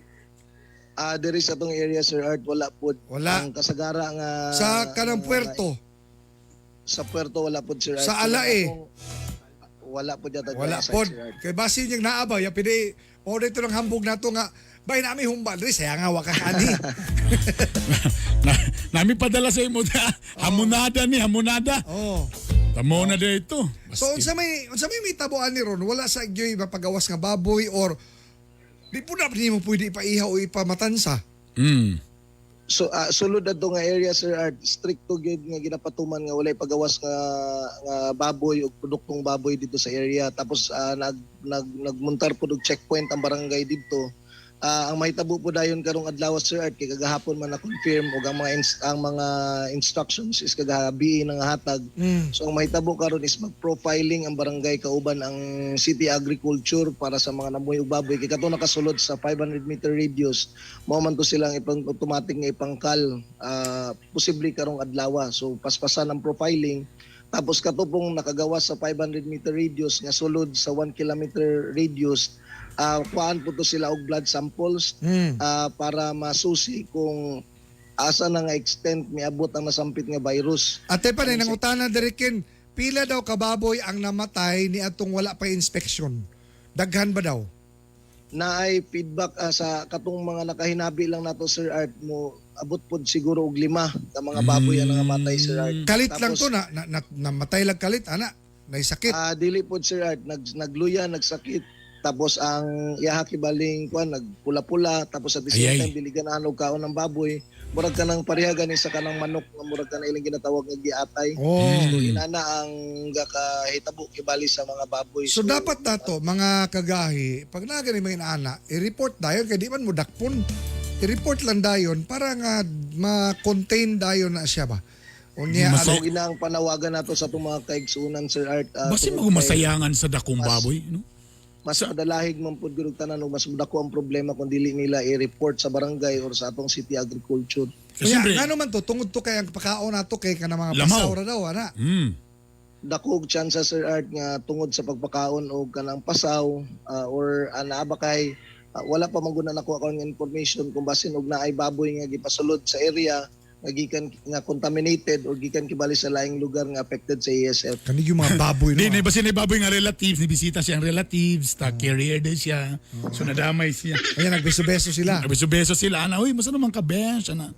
Diri sa atong area, Sir Art, wala pod. Wala. Ang kasagara nga Sa kanang puerto. Sa puerto wala pod, Sir Art. Sa Alae. Wala pod yata Wala sa pod. Sir Art. Kay basin yung naaba, ya pidi order to ng hambog nato nga bay nami humba diri saya nga wa ka kani. Nami padala sa imo da. Hamonada ni hamonada. Oh. Tamo na dito. So unsa may mitabuan ni ron, wala sa gyoy mapagawas nga baboy or di po na nimo pwede ipaihaw o ipamatansa. So sulod adto nga area, Sir Art, stricto gyud nga ginapatuman nga walay pagawas nga nga baboy o produktong baboy dito sa area. Tapos nagmuntar pod og checkpoint ang barangay didto. Ang mahitabo po dayon karong adlaw, Sir Art, kay kagahapon man na confirm og ang mga instructions is kagabi nang hatag. So ang mahitabo karon is mag-profiling ang barangay kauban ang City Agriculture para sa mga namuhi og baboy kay kato nakasulod sa 500 meter radius, mao man to silang ipang automatic nga ipangkal posible karong adlaw. So paspasan ang profiling, tapos kato pong nakagawa sa 500 meter radius nga sulod sa 1 kilometer radius, kuhaan po to sila og blood samples para masusi kung asa na nga extent miabot ang nasampit nga virus. Ate pa na nangutana diri Ken, pila daw kababoy ang namatay ni atong wala pa inspection? Daghan ba daw? Naay feedback sa katong mga nakahinabi lang nato, Sir Art, mo abot pod siguro og 5 ka mga baboy ang nangamatay, Sir Art. Kalit lang Tapos, to na, namatay lang kalit ana, naisakit. Dili pod, Sir Art, nagluya, nagsakit. Tapos ang iyaha kibaling kuan nagpula-pula, tapos at the same Ay, ay. time dili ganahan og kaon ng baboy. Murag ka ng pareha gani sa kanang manok nga murag ka na ilang ginatawag nga giatay. Oh. So inana ang gakahitabo kibali sa mga baboy. So dapat nato mga kagahi, pag naa gani mga inaana, i-report dayon kay di man mo dakpon. I-report lang dayon para nga ma-contain dayon na siya ba. Unya So ina ang panawagan nato sa atong mga kaigsuonan, Sir Art. Basin tungod mo kay masayangan sa dakong baboy, no? Mas madalahig man pud gud og tanan ug mas dako ang problema kung dili nila i-report sa barangay or sa atong City Agriculture. Kaya ngano man to, tungod to kay ang pakaon nato kay kana mga Lamaw. pasaw ra daw ana. Dako og chance, Sir Art, nga tungod sa pagpakaon og kanang pasaw or naa ba kay wala pa man gud na nakuha karon nga information kung basin og naay baboy nga gipasulod sa area nga gikan nga contaminated or gikan kibali sa laing lugar nga affected sa ASF. Kani yung mga baboy no. Di, basin ni baboy nga relatives, ni bisita siyang relatives, ta carrier din siya. So nadamay siya. Ayan, nagbeso-beso sila. Nagbeso-beso sila. Ana, uy, masa naman ka bench, ana.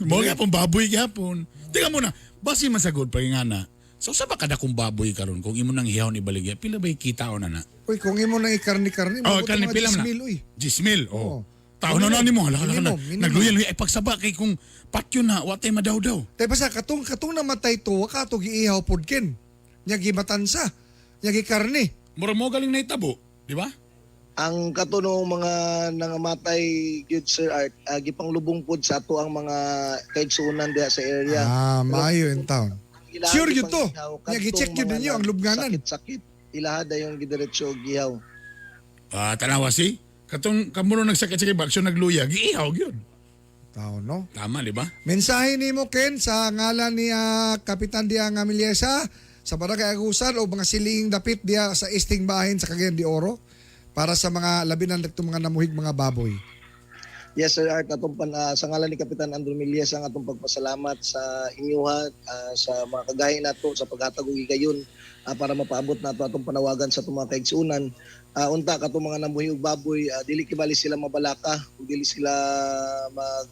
Mo gyapon baboy gyapon. Tingnan mo na, basin man sa good pag nga na. So sa ba kada kung baboy karon kung imo nang hihawon ibaligya, pila ba kita na na? Uy, kung imo nang ikarni-karni, Oh, mabuto karni mga pila man na. 10,000, uy. 10,000, oh. Oo. Tao na na nimo, hala hala Minimum, hala. minimum. Nagluya-luya ay pagsaba kay kung patyo na, wa tay madawdaw. Tay basta katong namatay to, wa ka to giihaw pod Ken. Nya gimatansa. Nya gikarne. Mura mo galing nahitabo, di ba? Ang katunong mga nangamatay gyud, Sir Art, gipanglubong pod sa ato ang mga kaigsuonan diha sa area. Ah, maayo in town. Ilahan Sure yun to. gipanggihaw Nya kadtong gi-check yun mga ninyo ang lubnganan. Sakit-sakit. Ilaha dayon gidiretso og gihaw. Ah, tanawa si. Katong kamuno nagsakit-sakit ba, siya nagluya, giihaw gyud. Taon, no? Tama, di ba? Mensahe nimo Ken sa ngalan ni Kapitan Dia nga Milyesa sa Barangay Agusan o mga siling dapit diya sa Easting Bahin sa Cagayan de Oro para sa mga labi na itong mga namuhig mga baboy. Yes, Sir Art, atong sa ngalan ni Kapitan Andrew Milies ang atong pagpasalamat sa inyuha, sa mga kagahi nato sa paghatag og higayon para mapaabot nato atong panawagan sa atong mga kaigsuonan. Unta katong mga namuhi og baboy, dili kibali sila mabalaka ug dili sila mag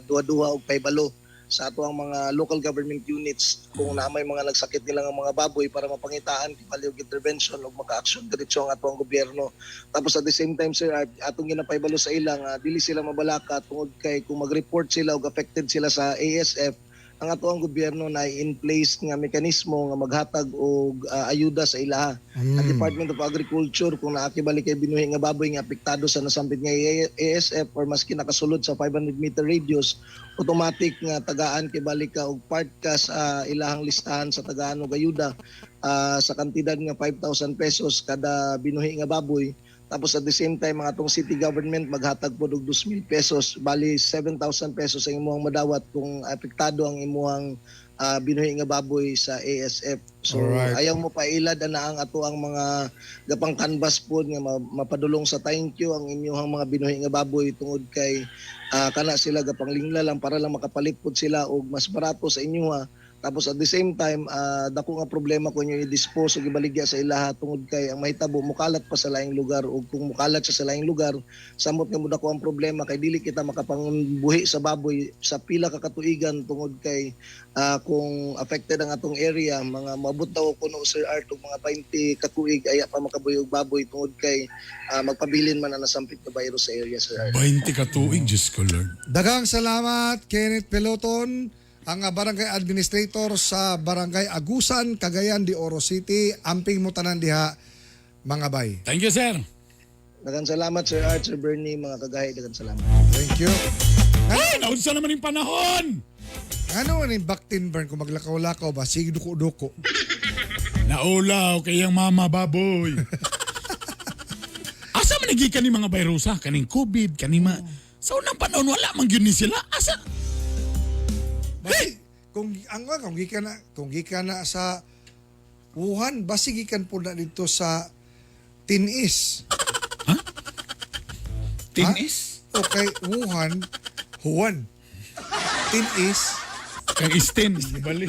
duha-duha og pahibalo sa ato ang mga local government units kung naa may mga nagsakit nila nga mga baboy para mapangitaan kibali og intervention ug maka-action diretso ang ato ang gobyerno. Tapos at the same time, Sir Art, atong ginapahibalo sa ilang dili sila mabalaka tungod kay kung mag-report sila og affected sila sa ASF, ang ato ang gobyerno na in place nga mekanismo nga maghatag og ayuda sa ilaha. Ang Department of Agriculture, kung naakibali kay binuhi nga baboy nga apektado sa nasampit nga ASF or maski nakasulod sa 500 meter radius, automatic nga tagaan kibali ka og part ka sa ilahang listahan sa tagaan og ayuda sa kantidad nga 5,000 pesos kada binuhi nga baboy. Tapos at the same time, ang atong city government maghatag pod og 2,000 pesos, bali 7,000 pesos ang imuhang madawat kung apektado ang imuhang binuhi nga baboy sa ASF. So ayaw mo pailad ana ang ato ang mga gapang canvas pod nga mapadulong sa thank you ang inyong mga binuhi nga baboy tungod kay kana sila gapang lingla lang para lang makapalit pod sila og mas barato sa inyoha. Tapos at the same time, dako nga problema kung inyo i-dispose o ibaligya sa ilaha tungod kay ang mahitabo mukalat pa sa laing lugar, ug kung mukalat siya sa laing lugar, samot nga mo dako ang problema kay dili kita makapangbuhi sa baboy sa pila ka katuigan tungod kay kung affected ang atong area, mga moabot daw kuno, Sir Art, og mga 20 katuig aya pa makabuhi og baboy tungod kay magpabilin man ang nasampit na virus sa area, Sir Art. 20 katuig, Diyos ko Lord. Daghang salamat Kenneth Peloton, ang barangay administrator sa Barangay Agusan, Cagayan de Oro City. Amping mo tanan diha mga bay. Thank you, sir. Daghang salamat, Sir Art, Sir Bernie, mga kagahi, daghang salamat. Thank you. Ay, naunsa naman yung panahon! Ano ni Baktin Burn kung maglakaw-lakaw ba? Sige duko-duko. Naulaw kay iyang mama baboy. Asa man nagikan ni mga virusa? Kaning COVID, kaning mga... Sa unang panahon, wala man gyud ni sila. Asa? Basi, kung ang kung gikan na sa Wuhan, basi gikan po na dito sa Tinis. Tinis? Okay, Wuhan, Juan. Tinis. Kang Istin. Bali.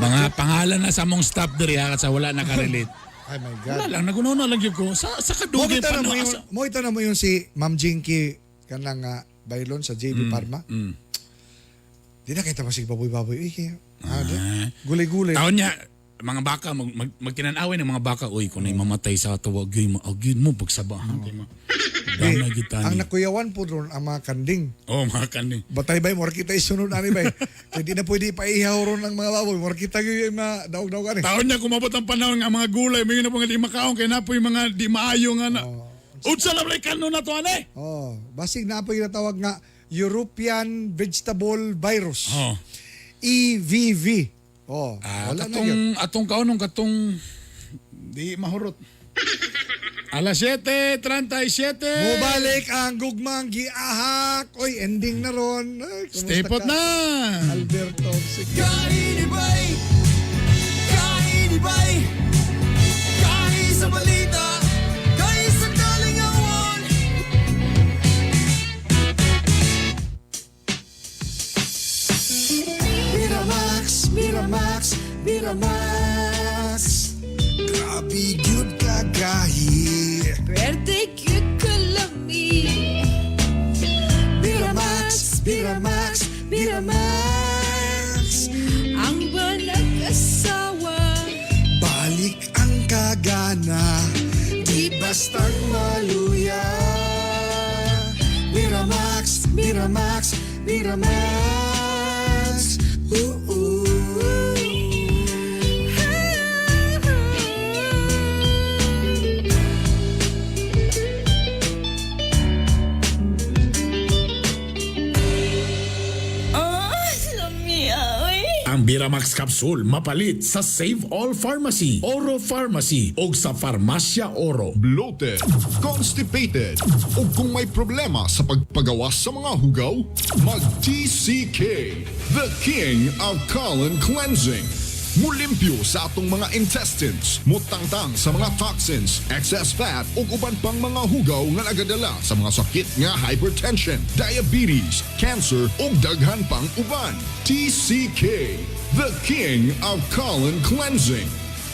Mga pangalan na sa among staff diri ha, sa wala nakarelate. Ay my God. Wala lang, nagunaw na lang yun ko. Sa Mo kadugay kita pa na no, mo yun, asa. mo ito na mo yun si Ma'am Jinky kanang baylon sa JB Parma. Di na kita masig baboy-baboy. Eh, kaya, di. Gulay-gulay. Taon niya, mga baka, magtinanawin ng mga baka, uy, kung na'y mamatay sa ato, wag yun mo, agyun mo, pagsabahan. Kay Di, Damay kita ang ni. nakuyawan po doon ang mga kanding. Oh, mga kanding. Batay bay, mura kita isunod ani bay. Kaya di na pwede ipaihaw ron ang mga baboy. Mura kita yung mga daog-daog ani. Taon niya, kumabot ang panahon nga mga gulay, may na po nga di makaon, kay na po yung mga di maayo nga na. Unsa na ba kano na to, ane? Oh, basig na po yung natawag nga European Vegetable Virus. Oh. EVV. Oh, Ah, wala na katong, yun. atong kaunong katong di mahurot. Alas 7:37. Mubalik ang gugmang giahak. Oy, ending na ron. Ay, kumusta Stay put ka? na. Alberto. Sige. Kainibay, kainibay, kahi sa balita, kahi sa kalingawan. Miramax, Miramax, Miramax. Grabe gyud kagahi. Pwerte gyud kalami. Miramax, Miramax, Miramax. Ang walang asawa. Balik ang kagana, di bastang maluya. Miramax, Miramax, Miramax. Ooh, ooh. Biramax Capsule mapalit sa Save All Pharmacy, Oro Pharmacy o sa Farmacia Oro. Bloated, constipated, o kung may problema sa pagpagawas sa mga hugaw, mag-TCK, the king of colon cleansing. Mulimpyo sa atong mga intestines, mutangtang sa mga toxins, excess fat ug uban pang mga hugaw nga nagadala sa mga sakit nga hypertension, diabetes, cancer ug daghan pang uban. TCK, the king of colon cleansing.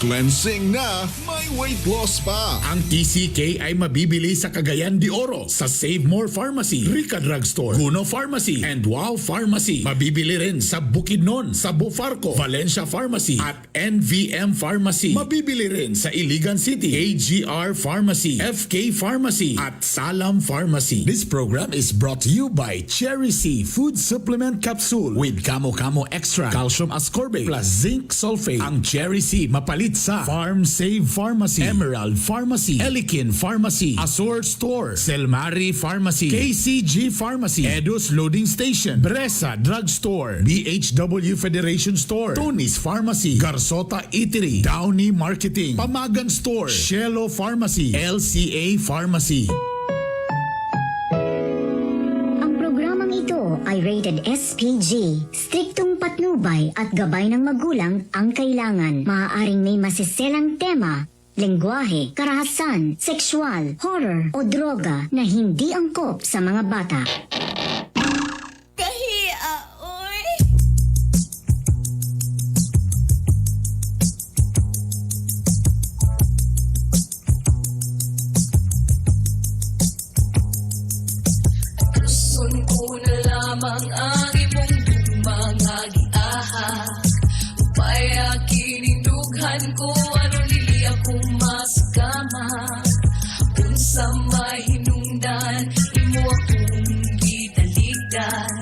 Cleansing na, may weight loss pa. Ang TCK ay mabibili sa Cagayan de Oro, sa Save More Pharmacy, Rica Drugstore, Guno Pharmacy, and Wow Pharmacy. Mabibili rin sa Bukidnon, sa Bufarco, Valencia Pharmacy, at NVM Pharmacy. Mabibili rin sa Iligan City, AGR Pharmacy, FK Pharmacy, at Salam Pharmacy. This program is brought to you by Cherry C Food Supplement Capsule with Kamo Kamo Extra, Calcium Ascorbate, plus Zinc Sulfate. Ang Cherry C mapalit sa Farm Save Pharmacy, Emerald Pharmacy, Elikin Pharmacy, Azure Store, Selmari Pharmacy, KCG Pharmacy, Edos Loading Station, Bresa Drugstore, BHW Federation Store, Tony's Pharmacy, Garsota Eatery, Downey Marketing, Pamagan Store, Shelo Pharmacy, LCA Pharmacy. Ang programang ito ay rated SPG. Striktong patnubay at gabay ng magulang ang kailangan. Maaaring may masiselang tema, lengguwahe, karahasan, sexual, horror o droga na hindi angkop sa mga bata. Kahia, oy. Tuson ko na lamang ang imong mga giahak. Upaya kinindughan ko aron dili ako maskama. Unsa may hinungdan imo akong gitaligdan.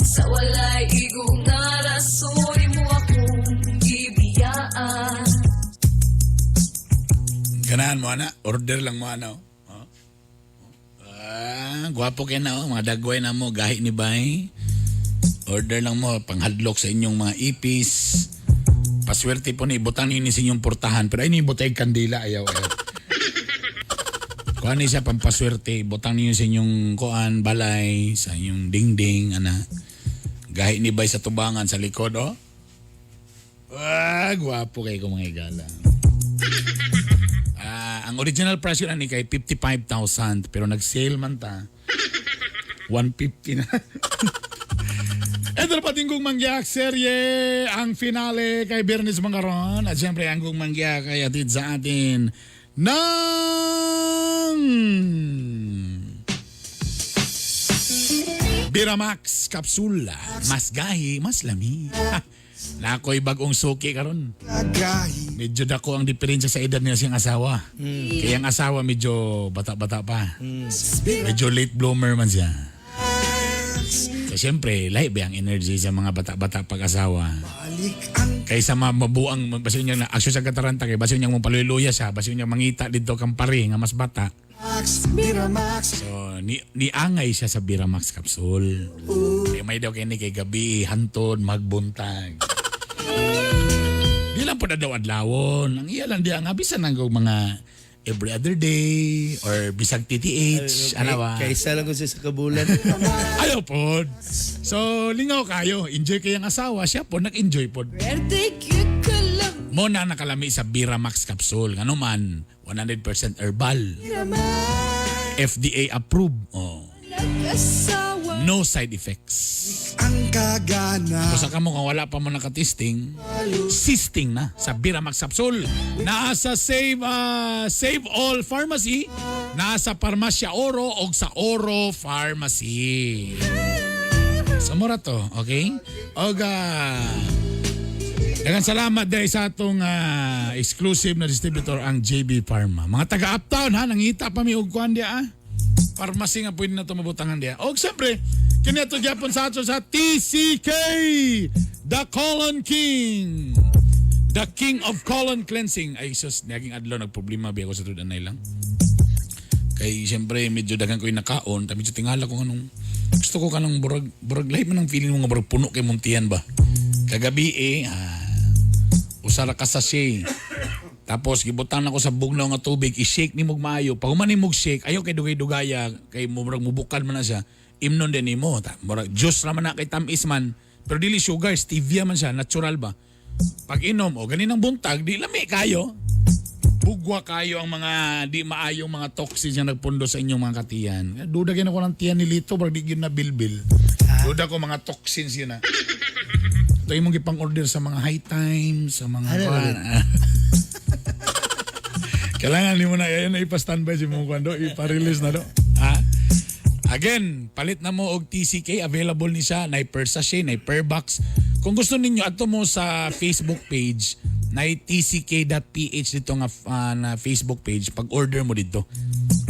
Sa walay igo nga rason imo akong gibiyaan. Ganahan mo ana, order lang mo ana. Oh. Oh. Ah, gwapo kay na oh, mga dagway na mo gahi ni bay. Order lang mo panghadlok sa inyong mga ipis. Paswerte po ni butang ni sa inyong portahan pero ay ni butay kandila ayaw ayaw. Kuan ni siya pampaswerte, butang niyo sa inyong kuan balay, sa inyong dingding ana. Gahi ni bay sa tubangan sa likod oh. Ah, gwapo kay ko mga igala. Ah, ang original price yun ani kay 55,000 pero nag-sale man ta. 150 na. Ito na pating Gong Mangyak serye ang finale kay Bernice Mangaron at siyempre ang Gong Mangyak ay atid sa atin ng Biramax Kapsula. Mas gahi, mas lami. Nakoy bagong suki karon. Agahi. Medyo dako ang diferensya sa edad niya siyang asawa. Kaya ang asawa medyo bata-bata pa. Medyo late bloomer man siya. So siyempre, lahi ba ang energy sa mga bata-bata pag-asawa? Balik ang Kaysa mabuang, basin niya na, aksyon sa kataranta kay basin niya mong paluluya siya, basin niya mangita dito kang pare nga mas bata. Max, Miramax. So, niangay siya sa Biramax Capsule. Kaya may daw kay ni kay gabi, hantod, magbuntag. Di lang po na daw adlawon. Ang iya lang di ang bisan ang mga every other day or bisag TTH, ano ba? Kaysa lang ko siya sa kabulan. Ayaw po. So, lingaw kayo. Enjoy kayang asawa. Siya po, nag-enjoy po. Mo na nakalami sa Biramax Capsule. Ano man, 100% herbal. FDA approved. Oh. No side effects. Ang kagana. Kung sa kamo kung wala pa mo nakatesting, sisting na sa Biramax Capsule. Nasa Save All Pharmacy, nasa Parmasya Oro o sa Oro Pharmacy. Sa mura to, okay? Oga, daghang salamat dahil sa atong exclusive na distributor ang JB Pharma. Mga taga Uptown ha, nangita pa mi og kuan diya ah. Pharmacy nga pwede na ito mabutangan diya. Og siyempre, kini ato gyapon sa ato sa TCK, The Colon King. The King of Colon Cleansing. Ay sus, naging adlaw nagproblema biya ko sa tudan lang. Kay siyempre medyo daghan ko yung nakaon, ta medyo tingala ko anong gusto ko kanang burag burag lahi man ang feeling mo nga burag puno kay muntian ba. Kagabi eh, usa ra ka sachet. Tapos gibutang nako sa bugnaw nga tubig, i-shake nimo og maayo. Pag human nimo og shake, ayaw kay dugay-dugaya kay murag mubukan man na siya. Imnon din nimo. Murag juice ra man na kay tamis man. Pero dili sugar, stevia man siya, natural ba. Pag inom o ganin ang buntag, di lami kayo. Bugwa kayo ang mga di maayong mga toxins nga nagpundo sa inyong mga katiyan. Duda gyud ako ng tiyan ni Lito, pero di gyud na bilbil. Duda ko mga toxins yun na. Ito yung mga gipang-order sa mga high times, sa mga... Ano, kuwan. Kailangan ni mo na, yan na ipa-standby si mong kwando, ipa-release na do. Ha? Again, palit na mo og TCK, available ni siya, na per sachet, na per box. Kung gusto ninyo, adto mo sa Facebook page, na tck.ph dito nga na Facebook page, pag-order mo dito.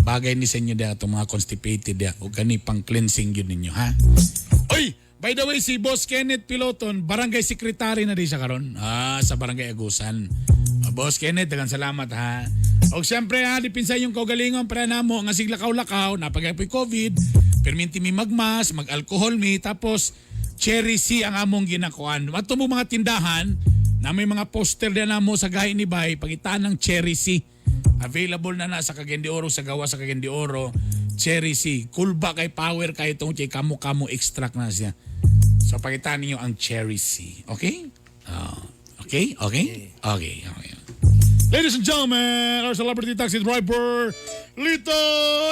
Bagay ni sa inyo diha itong mga constipated diha o kani pang cleansing yun ninyo, ha? Oy! By the way, si Boss Kenneth Piloton, barangay secretary na din siya karon. Sa Barangay Agusan. Boss Kenneth, daghang salamat ha. Og siyempre ha, dipinsa yung kaugalingon para namo nga siglakaw-lakaw, napagapoy COVID, perminti mi magmas, mag-alcohol mi, tapos Cherry C ang among ginakuan. Ato mo mga tindahan na may mga poster din namo sa gahi ni Bay, pagitaan ng Cherry C. Available na na sa Cagayan de Oro, sa gawa sa Cagayan de Oro. Cherry C. Kulba kay power kay itong kay kamo-kamo extract na siya. So pakitaan ninyo ang Cherry C. Okay? Okay? Okay? Okay. Okay. Ladies and gentlemen, our celebrity taxi driver, Lito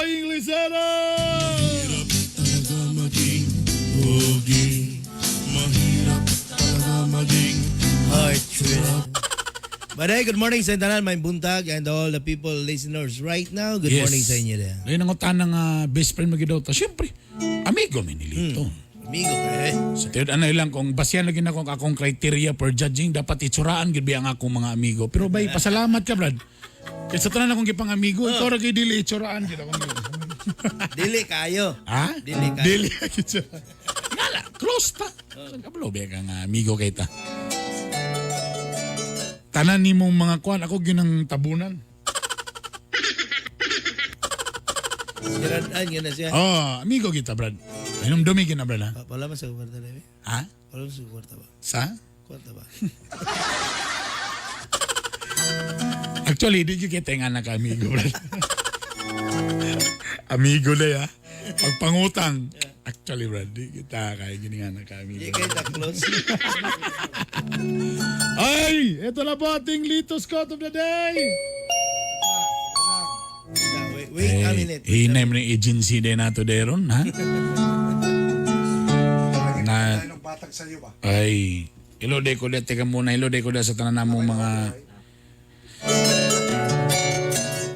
Inglesero! Mahirap talaga maging pogi. Mahirap talaga maging Heart. But hey, good morning sa tanan, may buntag and all the people listeners right now. Good morning sa inyo diha. Ngayon ang utan ng best friend mo gid daw. Siyempre, amigo mi ni Lito. Amigo eh. Sa tiyon, ano lang, kung basyan lagi na kung akong criteria for judging, dapat itsuraan gid ang akong mga amigo. Pero bay, pasalamat ka, Brad. Kaya sa tanan akong gipang amigo, ikaw ra kay dili itsuraan gid akong. Dili kayo. Ha? Dili kayo. Dili itsuraan. Ngala, close ta. Kabalo ba kang amigo kay ta. Tanan nimong mga kuan, ako ginang tabunan. Siraan yun na siya. Oh, amigo kita, Brad. Inom dumi gina, Brad, ha? Wala man sa kwarta na. Ha? Wala man sa kwarta ba? Sa? Kwarta ba? Actually, di kita yung anak amigo, Brad. Amigo na ya. Pagpangutang. Actually, Brad, di kita kaya gini nga anak amigo. Di kayo ta close. Ay! Ito na po ating Lito Scott of the Day! Wait a minute. Hinay mo ng agency din nato deron, ha? Na, Anong batag sa iyo ba? ay, ilo de ko de, teka muna, ilo de ko de sa tanan namong mga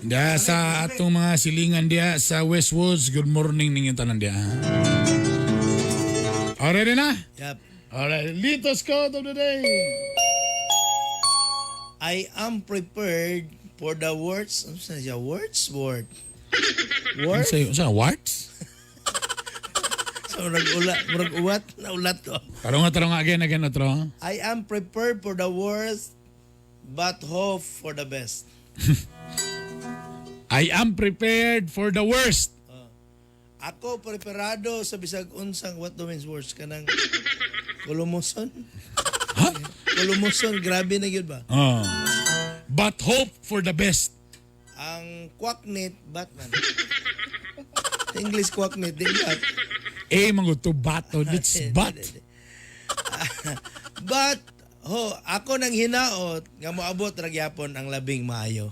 Da sa atong mga silingan diya sa Westwoods, good morning ninyo tanan diya. ha? Already na? Yep. Alright, Lito Scott of the day. I am prepared for the words. Ano sa siya? Words? Word. Word? Sa warts? So, murag ula, murag uwat, naulat ko. Tarong nga, tarong nga, again, again, otro. I am prepared for the worst, but hope for the best. I am prepared for the worst. Ako preparado sa bisag unsang what do means worst kanang kulumuson. Ha? Kulumuson, grabe na gyud ba? Oh. But hope for the best. Ang kwaknit Batman. English kwaknit di ba? Eh, mga to bat, oh, it's but. But ho, ako nang hinaot nga moabot ra gyapon ang labing maayo.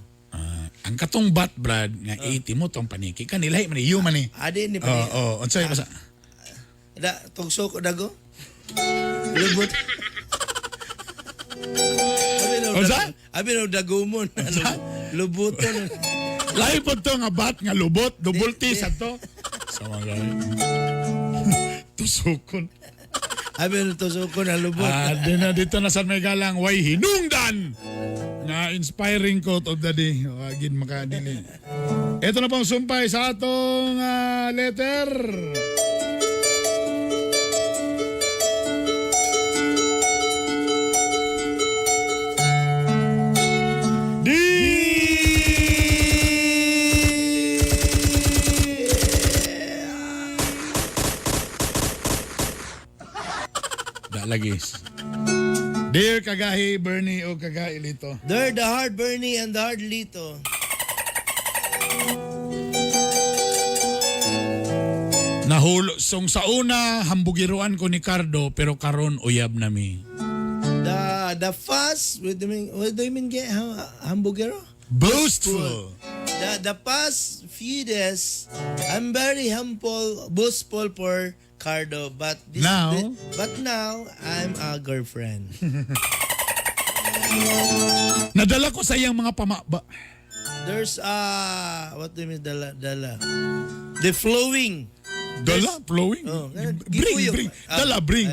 Ang katong bat, Brad, nga 80 mo tong paniki. Kanila, man iyo man eh. Adi ni Oo, oh, oh. Unsay basa? Da tugso ko dago. Lubot. Abi na Unsa? Abi na dagumon. Lubuton. Lahi po to nga bat nga lubot, double T sa to. Sa mga Tusukon. Abi na tusukon na lubot. Di na dito na sa may galang, way hinungdan! Nga inspiring quote of the day. Wagin makadili. Ito na pong sumpay sa atong letter. D! Da lagi. Dear Kagahi Bernie o Kagahi Lito. There, the hard Bernie and the hard Lito. Nahulo song sa una hambugiruan ko ni Cardo pero karon uyab nami. The fast, what do you mean, what do you mean get hamburgero? Boastful. The past few days, I'm very humble, boastful for Cardo, but this, Now? but now I'm a girlfriend. Nadala ko sa iyang mga pamaba. There's what do you mean dala dala? The flowing. Dala flowing. Oh, Bring bring. Dala bring.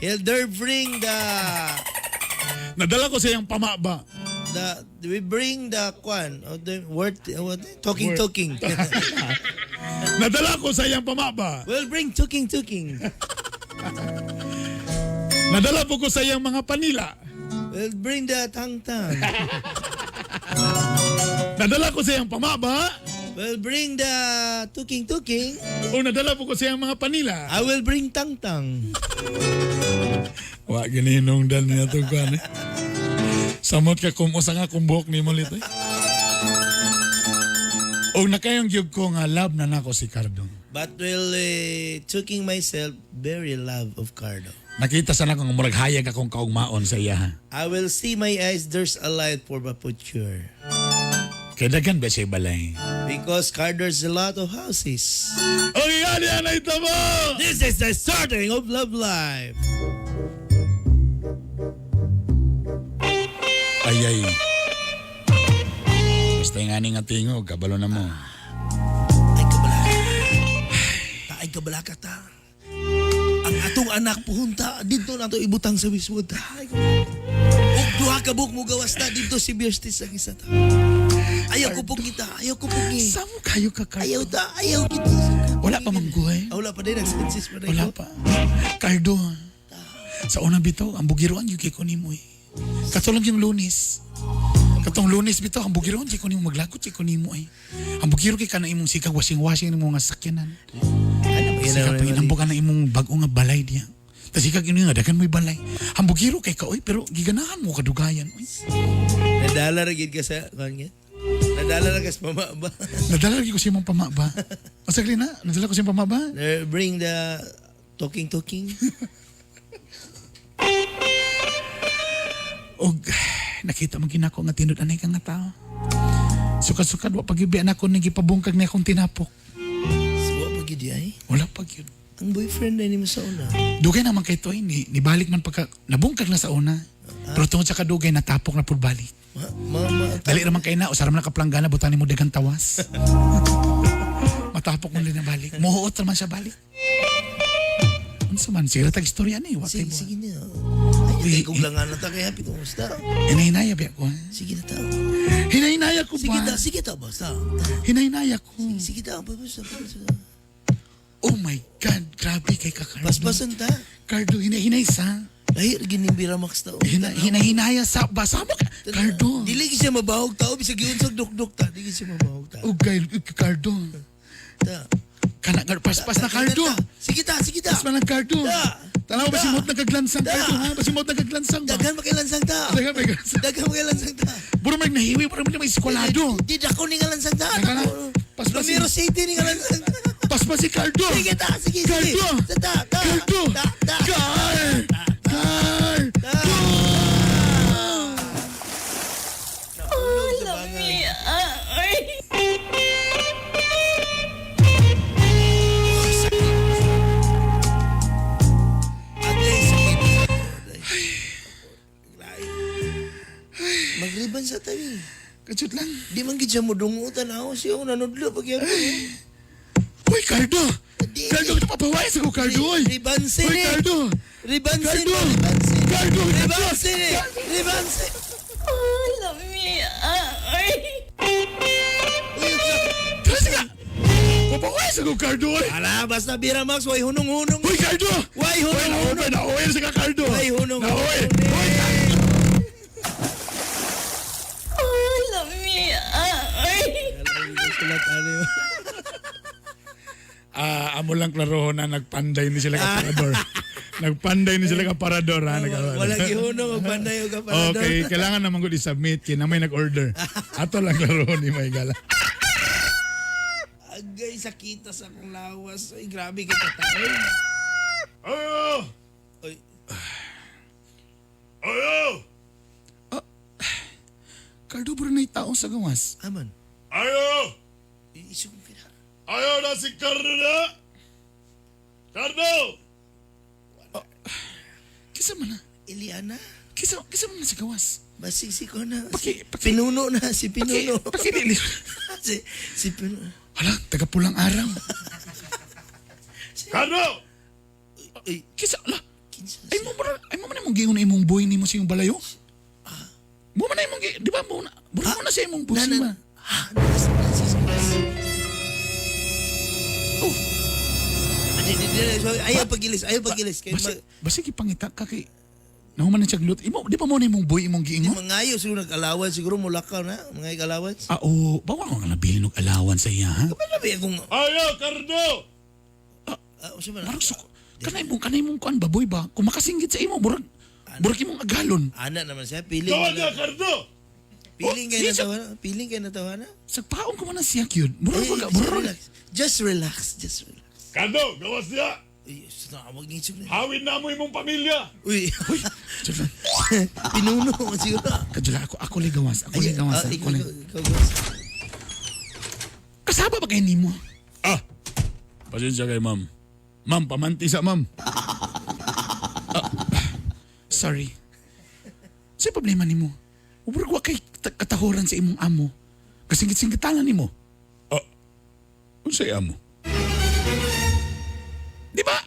He'll there bring the Nadala ko sa iyang pamaba. the we bring the kwan oh, the word what talking Word. Talking. Nadala ko sa iyang pamaba. We'll bring talking talking. Nadala po ko sa iyang mga panila. We'll bring the tang tang. Nadala ko sa iyang pamaba. We'll bring the tuking tuking. O nadala po ko sa iyang mga panila. I will bring tang tang. Wa gininong dal niya to kuan. Eh. Samot ka kung usa nga kung buhok nimo lito. Eh. Og nakayong gyud ko nga love na nako si Cardo. But will tuking myself very love of Cardo. Nakita sana ko nga murag hayag akong kaugmaon sa iya. ha. I will see my eyes there's a light for the future. Kay daghan ba siya balay? Because Cardo's a lot of houses. Okay, ani ana ito mo. This is the starting of love life. Ay ay. Basta yung ani nga tingog, kabalo na mo. Ay kabala. Ay kabala ka ta. Ang atong anak puhunta didto nato ibutang sa Westwood. Ta. Ay kabala. Ug duha ka buok mo gawas ta didto si Bierstis ang isa ta. Ayaw ko pong kita, ayaw ko pong kita. Samo kayo ka Cardo. Ayaw ta, ayaw kita. Wala pa mangguhay. Ah, wala pa din, nag-census pa din. Wala pa. Cardo, ha? Sa unang bitaw, ang bugiroan yung kay ko nimo eh. Katulong yung Lunes. Katong Lunes bitaw, ang bugiroan kay ko nimo maglagot kay ko nimo eh. Ang bugiro kay kana imong sikag washing-washing nimo nga sakyanan. Ano Sikag panginambog ka na imong bag-o nga balay diya. Tas sikag yun nga daghan mo'y balay. Ang bugiro kay ka oy, pero giganahan mo kadugayan oy. Nadala ra gid ka sa kuan nga? Nadala ra ka sa mama ba? Nadala lagi ko sa imong pamaba. Masagli na, nadala ko sa imong pamaba. There, bring the talking talking. Og nakita mo ginako nga tinud anay ka nga tao. Sukad-sukad wa pagyubi anak ko nagipabungkag ni akong tinapok. Suwa pa gid ay. Wala pa gyud. Ang boyfriend na nimo sa una. Dugay naman kay to eh, ni nibalik man pagka nabungkag na sa una. Pero tungod sa kadugay natapok na pud balik. Ma, ma, ma, Dali raman kay na usara man nakaplangga na butan nimo daghang tawas. Matapok mo din na balik. Muhuot raman siya balik. Unsa man siguro tag istorya ni wa kay Sige, buhat. sige na. Ay, kay kung langan na ta kay happy kumusta. Hinahinaya ba ko? ha? Sige na ta. Hinahinaya ko Sige ba? ta, sige ta basta. Hinahinaya ko. Sige ta, basta, basta. Oh my God, grabe kay ka Cardo. Basbasan ta. Cardo, hinahinay sa. Lahi ra gini Miramax ta. Hina, hinahinaya sa. Basa mo ka. Cardo. Dili gid siya mabahog tao bisag giunsag dukduk ta, dili gid siya mabahog ta. Ugay, Cardo. Ta. Kana, paspas na Cardo. Sige ta, sige ta. Paspas na Cardo. Ta. Tanaw, Ta. basimot nagkaglansang Ta. Cardo, ha? Basimot nagkaglansang ba? Daghan makailansang ta. Daghan makailansang. Daghan makailansang ta. Buro may nahiwi, buro may eskwalado. Di dako ni nga lansang ta. Teka na. Dako. Paspas Romero City ni nga lansang ta. Paspas si Cardo. Sige ta, sige, sige. Cardo. Ta, ta, ta. Cardo. Ta, ta. Car. Car. Agay, sakit. Magriban sa tabi. Katsut lang. Di man gid siya modungutan ako siya ako nanudlo pag yan. Uy, Cardo. Cardo, kita papawais ako, Cardo. Uy. Ribansin Uy, eh. Cardo. Ribansin Cardo. Ribansin. Cardo, Ribansin eh. Ribansin. Uy, Tara, sige. Papawais ako, Cardo. Uy. Ala, basta Bira Max, way hunong-hunong. Uy, Cardo. Way Uy, hunong-hunong. nauwi, nauwi na siya, Cardo. Way hunong-hunong. Nauwi. Uy, Cardo. Sulat ano yun. Ah, amo lang klaro na nagpanday ni sila ka-Trevor. Nagpanday ni sila ka parador ha. Wala gihunong og panday og aparador. Okay, kailangan naman ko i-submit kay na may nag-order. Ato lang laro ni may gala. Agay sakita sa akong lawas. Ay grabe kay kataoy. Ayo! Oy. Ayo! Cardo, bro na tao sa gawas. Aman. Ayo! Isu kong kina. Ayo na si Cardo na! Cardo! Kisa man na. Eliana. Kisa man na sa gawas. Basig si ko na. Paki, si Pinuno na si Pinuno. Paki, paki, si Pinuno. Hala, taga pulang araw. Cardo! Ay, Kisa, ala. Ay mo man, ay mo man imong giingon na imong boy nimo sa imong balayo. Mo man na imong di ba mo na, mo na sa imong boy ba? Oh. Ayaw pagilis, ayaw pagilis. Kay Basi gipangita ka kay nahuman na siya glut. Imo, di ba mo na imong boy imong Di giingon? mangayo siguro nag-allowance siguro mulakaw na mga allowance. Ah, oo. Bawa ko nga nabilin og allowance sa iya, ha? Kapag nabi akong Ayo, Cardo! Unsa man? Marag suko. Kanay mong kuan ba boy ba? Kung makasinggit sa imo, murag imong agalon. Ana naman siya piling. Tawag na, Cardo! Piling kay Oh, di na tawana, piling kay na tawana. Sagpaon ko man na siya kyud. Murag Eh, murag. relax. Just relax, just relax. Cardo, gawas niya! Uy, wag niyo na. Hawin na mo imong pamilya! Uy, Uy, Pinuno siguro. Kadjula ako ako lay gawas, ako lay gawas, Ah, ako lay. ikaw gawas. Kasaba ba kay nimo? Ah! Pasensya kay ma'am. Ma'am, pamanti sa ma'am. Sorry. Sa problema nimo? Ubrag wa kay katahuran sa imong amo. Kasingit-singitalan nimo. Ah, unsay amo? Di ba?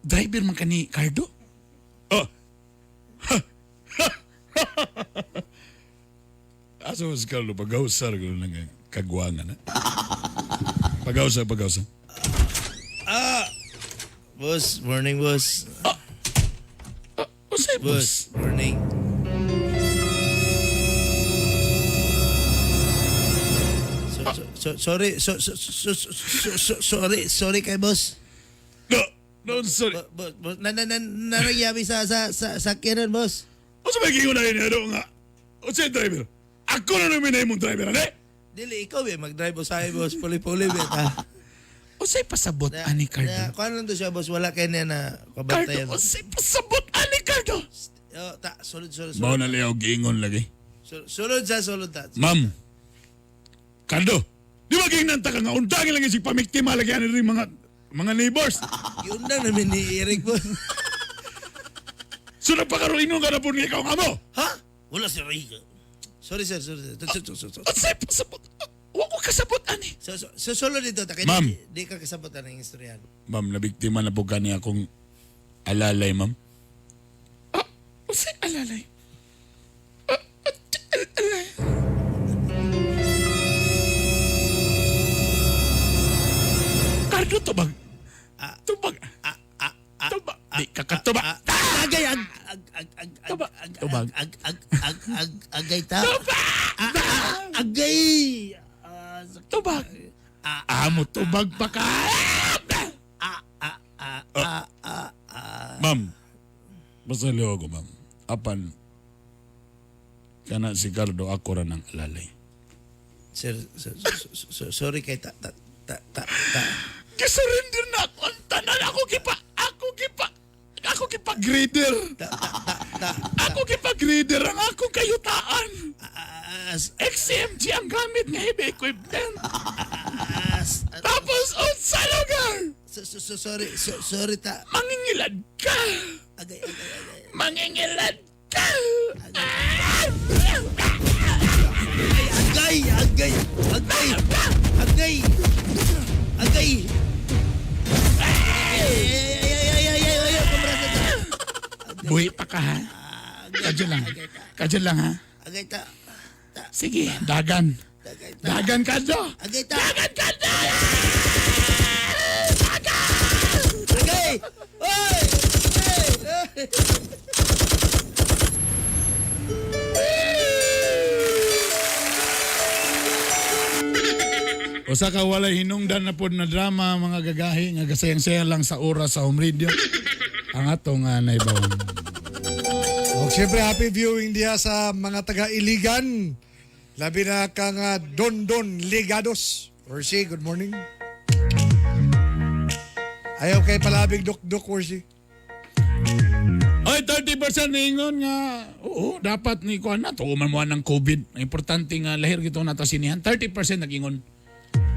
Driver man ka ni Cardo? Ah! Asa mo si Carlo? Pag-ausar ko lang kagwangan, ha? Pag-ausar, pag-ausar. Ah! Boss, morning boss. Unsay boss? Boss, morning. So, sorry, so, so, so, so, so, so, sorry, sorry kay boss. No, no, sorry. Boss, boss, na na na naragyabi sa kiran boss. Unsa may gingon na ini ano nga? Unsay driver? Ako na naman na imong driver, ane? Dili ikaw eh mag-drive usahay boss, puli-puli bet ha. Unsay pasabot ani Cardo? Na, kuan lang to siya boss, wala kay niya na Cardo, kabantayan. unsay pasabot ani Cardo? Oh, ta, sulod sulod Mao sulod. na liyaw giingon lagi. Sulod sa sulod ta. Ma'am, Cardo, di ba gingnan ta ka nga undangin lang si pamiktima lagi ani rin mga neighbors. Giundang namin ni Eric boss. So nagpakaroon ka na po ni ikaw ang amo. Ha? Wala si Rico. Sorry sir, sorry sir. So, so, so, so. Unsay pasabot? Wa ko kasabot ani. So, so, so sulod dito ta kay Ma'am. di ka kasabot ang istorya. Ma'am, nabiktima na po kani akong alalay, ma'am. Unsay alalay? Cardo tubag. Tubag. Tubag. Di ka katubag. Agay ag ag ag ag ag ag Tubag. ag ag ag ag agay ta. Agay. Tubag. Amo tubag pa ka. Ma'am, basta liwa ko, ma'am. Apan, kana si Cardo, ako ra ng alalay. Sir, sir, so, sorry kay ta ta ta ta. ta. Gisurrender na ako ang tanan. Ako kipa grader. Ako kipa grader ang akong kayutaan. XMG ang gamit nga heavy equipment. Tapos unsa lugar? So, so, so, sorry, so, sorry ta. Mangingilad ka. Agay, agay, agay. Mangingilad ka. Agay, agay, agay, agay, agay. Ay, ay, ay, ay, ay, ay, ay, Buhi pa ka ha. Kadyo lang. Kadyo lang ha. Agay ta. Sige, dagan. Dagan kadyo. Agay ta. Dagan kadyo. Agay! Oy! Ay! Usa ka walay hinungdan na pod na drama mga gagahi nga gasayang-sayang lang sa oras sa home radio. Ang atong naibawan. O siyempre, happy viewing diha sa mga taga-Iligan. Labi na kang Don Don Ligados. Orsi, good morning. Ayaw kay palabig duk-duk, Orsi. Oy, 30% niingon nga oo, dapat ni kuan na tuo man mo ng COVID. Ang importante nga lahir gito nato sinihan. 30% nagingon.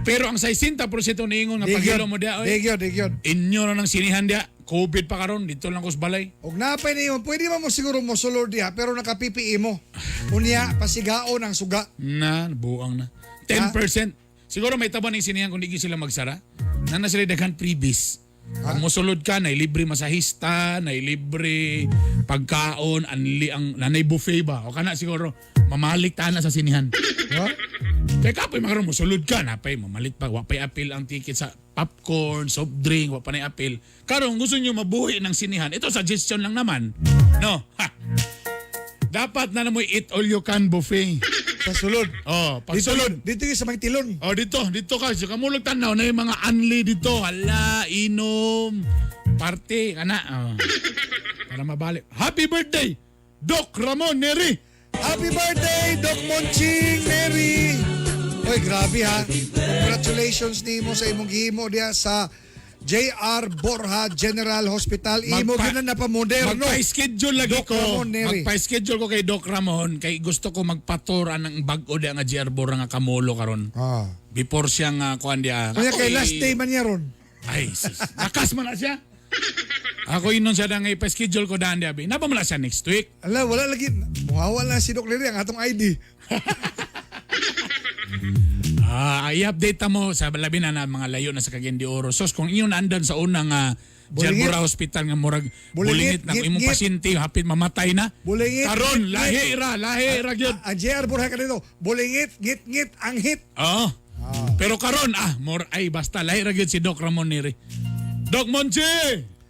Pero ang 60% niingon nga Di paghilo gyud. mo dia oy. Di gyud, di gyud. Inyo na ng sinihan dia. COVID pa karon dito lang ko sa balay. Og napay niyo, pwede man mo siguro mo sulod diha pero naka-PPE mo. Unya pasigaon ang suga. Na, buang na. 10%. Siguro may tabo ning sinihan kung di gyud sila magsara. Na na sila daghan freebies. Kung mosulod ka, nay libre masahista, nay libre pagkaon, anli ang nanay buffet ba? O kana siguro mamalik ta na sa sinihan. Ha? Teka pa makaroon mosulod ka na pay mamalit pa wa pay apil ang ticket sa popcorn, soft drink, wa pa nay apil. Karon gusto niyo mabuhi ng sinihan. Ito suggestion lang naman. No. Ha. Dapat na mo eat all you can buffet. Sa sulod. Oh, pag Dito, sulod. dito yung sa may tilon. Oh, dito, dito ka. So, kamulog tanaw na yung mga anli dito. Hala, inom, party, kana. Oh. Para mabalik. Happy birthday, Doc Ramon Neri. Happy birthday, Doc Monching Mary! Oy, grabe ha. Congratulations nimo sa imong gihimo diha sa JR Borja General Hospital. Imo gyud na napamoderno. Magpa-schedule lagi Doc ko. Ramon Neri. Magpa-schedule ko kay Doc Ramon kay gusto ko magpatur anang bag-o diha nga JR Borja nga kamulo karon. Ah. Before siya nga kuan diha. Kaya Ako kay i- last day man niya ron. Ay, sus. Nakas man na siya. Ako inon siya na nga ipa-schedule ko daan diha. Napa man na siya next week. Ala, wala lagi. Muhawa lang si Doc Neri ang atong ID. Ah, i-update ta mo sa labi na na mga layo na sa Cagayan de Oro. Sos kung inyo naandan sa unang Bulingit. Jalbura Hospital nga murag Bulingit, bulingit, na kung imong ngit-ngit. pasyente hapit mamatay na. Bulingit. Karon ngit-ngit. lahi ra, lahi ra gyud. Ang JR Borja kanito, bulingit, ngit-ngit, ang hit. Oo. Pero karon more ay basta lahi ra gyud si Doc Ramon Neri. Doc Monchi,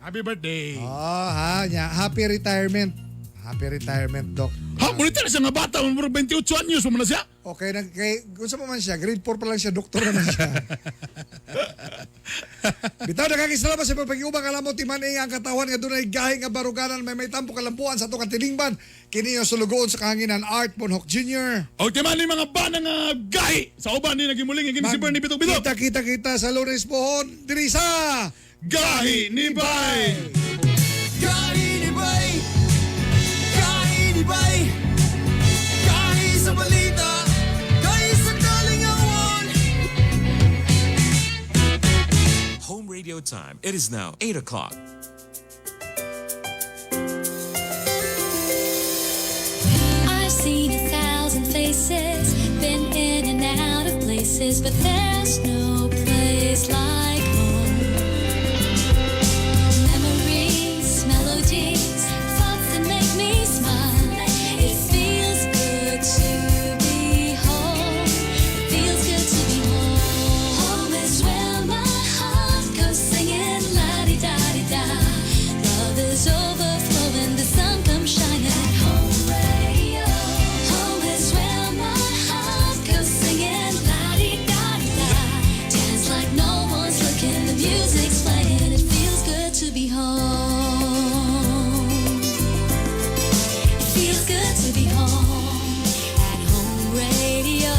happy birthday. Oh, ha, nya. Happy retirement. Happy retirement, Doc. Ha, munita na siya nga bata, murag 28 anyos pa man na siya. Okay, nag, kay, kung sa pa man siya, grade 4 pa lang siya, doktor na man siya. Bitaw, nagkakisalamat sa pagpag-iubang alam mo, timan ang katawan nga dunay gahi nga baruganan, may tampo kalampuan sa atong katilingban. Kini yung sulugoon sa kahanginan, Art Bonhoc Jr. Og timan ni mga bana nga gahi sa uban ni nagimuling kini si Bernie Bitok Bitok. Kita, kita, kita sa Lunes Pohon, diri sa Gahi ni Bay. Gahi ni Bay! Gahi ni Bay! Gahi sa balita! Gahi sa kalingawan! Home radio time. It is now 8 o'clock. I've seen 1,000 faces, been in and out of places, but there's no place like home. Memories, melodies, thoughts that make me smile. It feels good to be home. It feels good to be home. Home is where my heart goes singing la-di-da-di-da. Love is overflowing, the sun comes shining. Home radio. Home is where my heart goes singing la-di-da-di-da. Dance like no one's looking, the music's playing. It feels good to be home. It feels good to be home at Home Radio.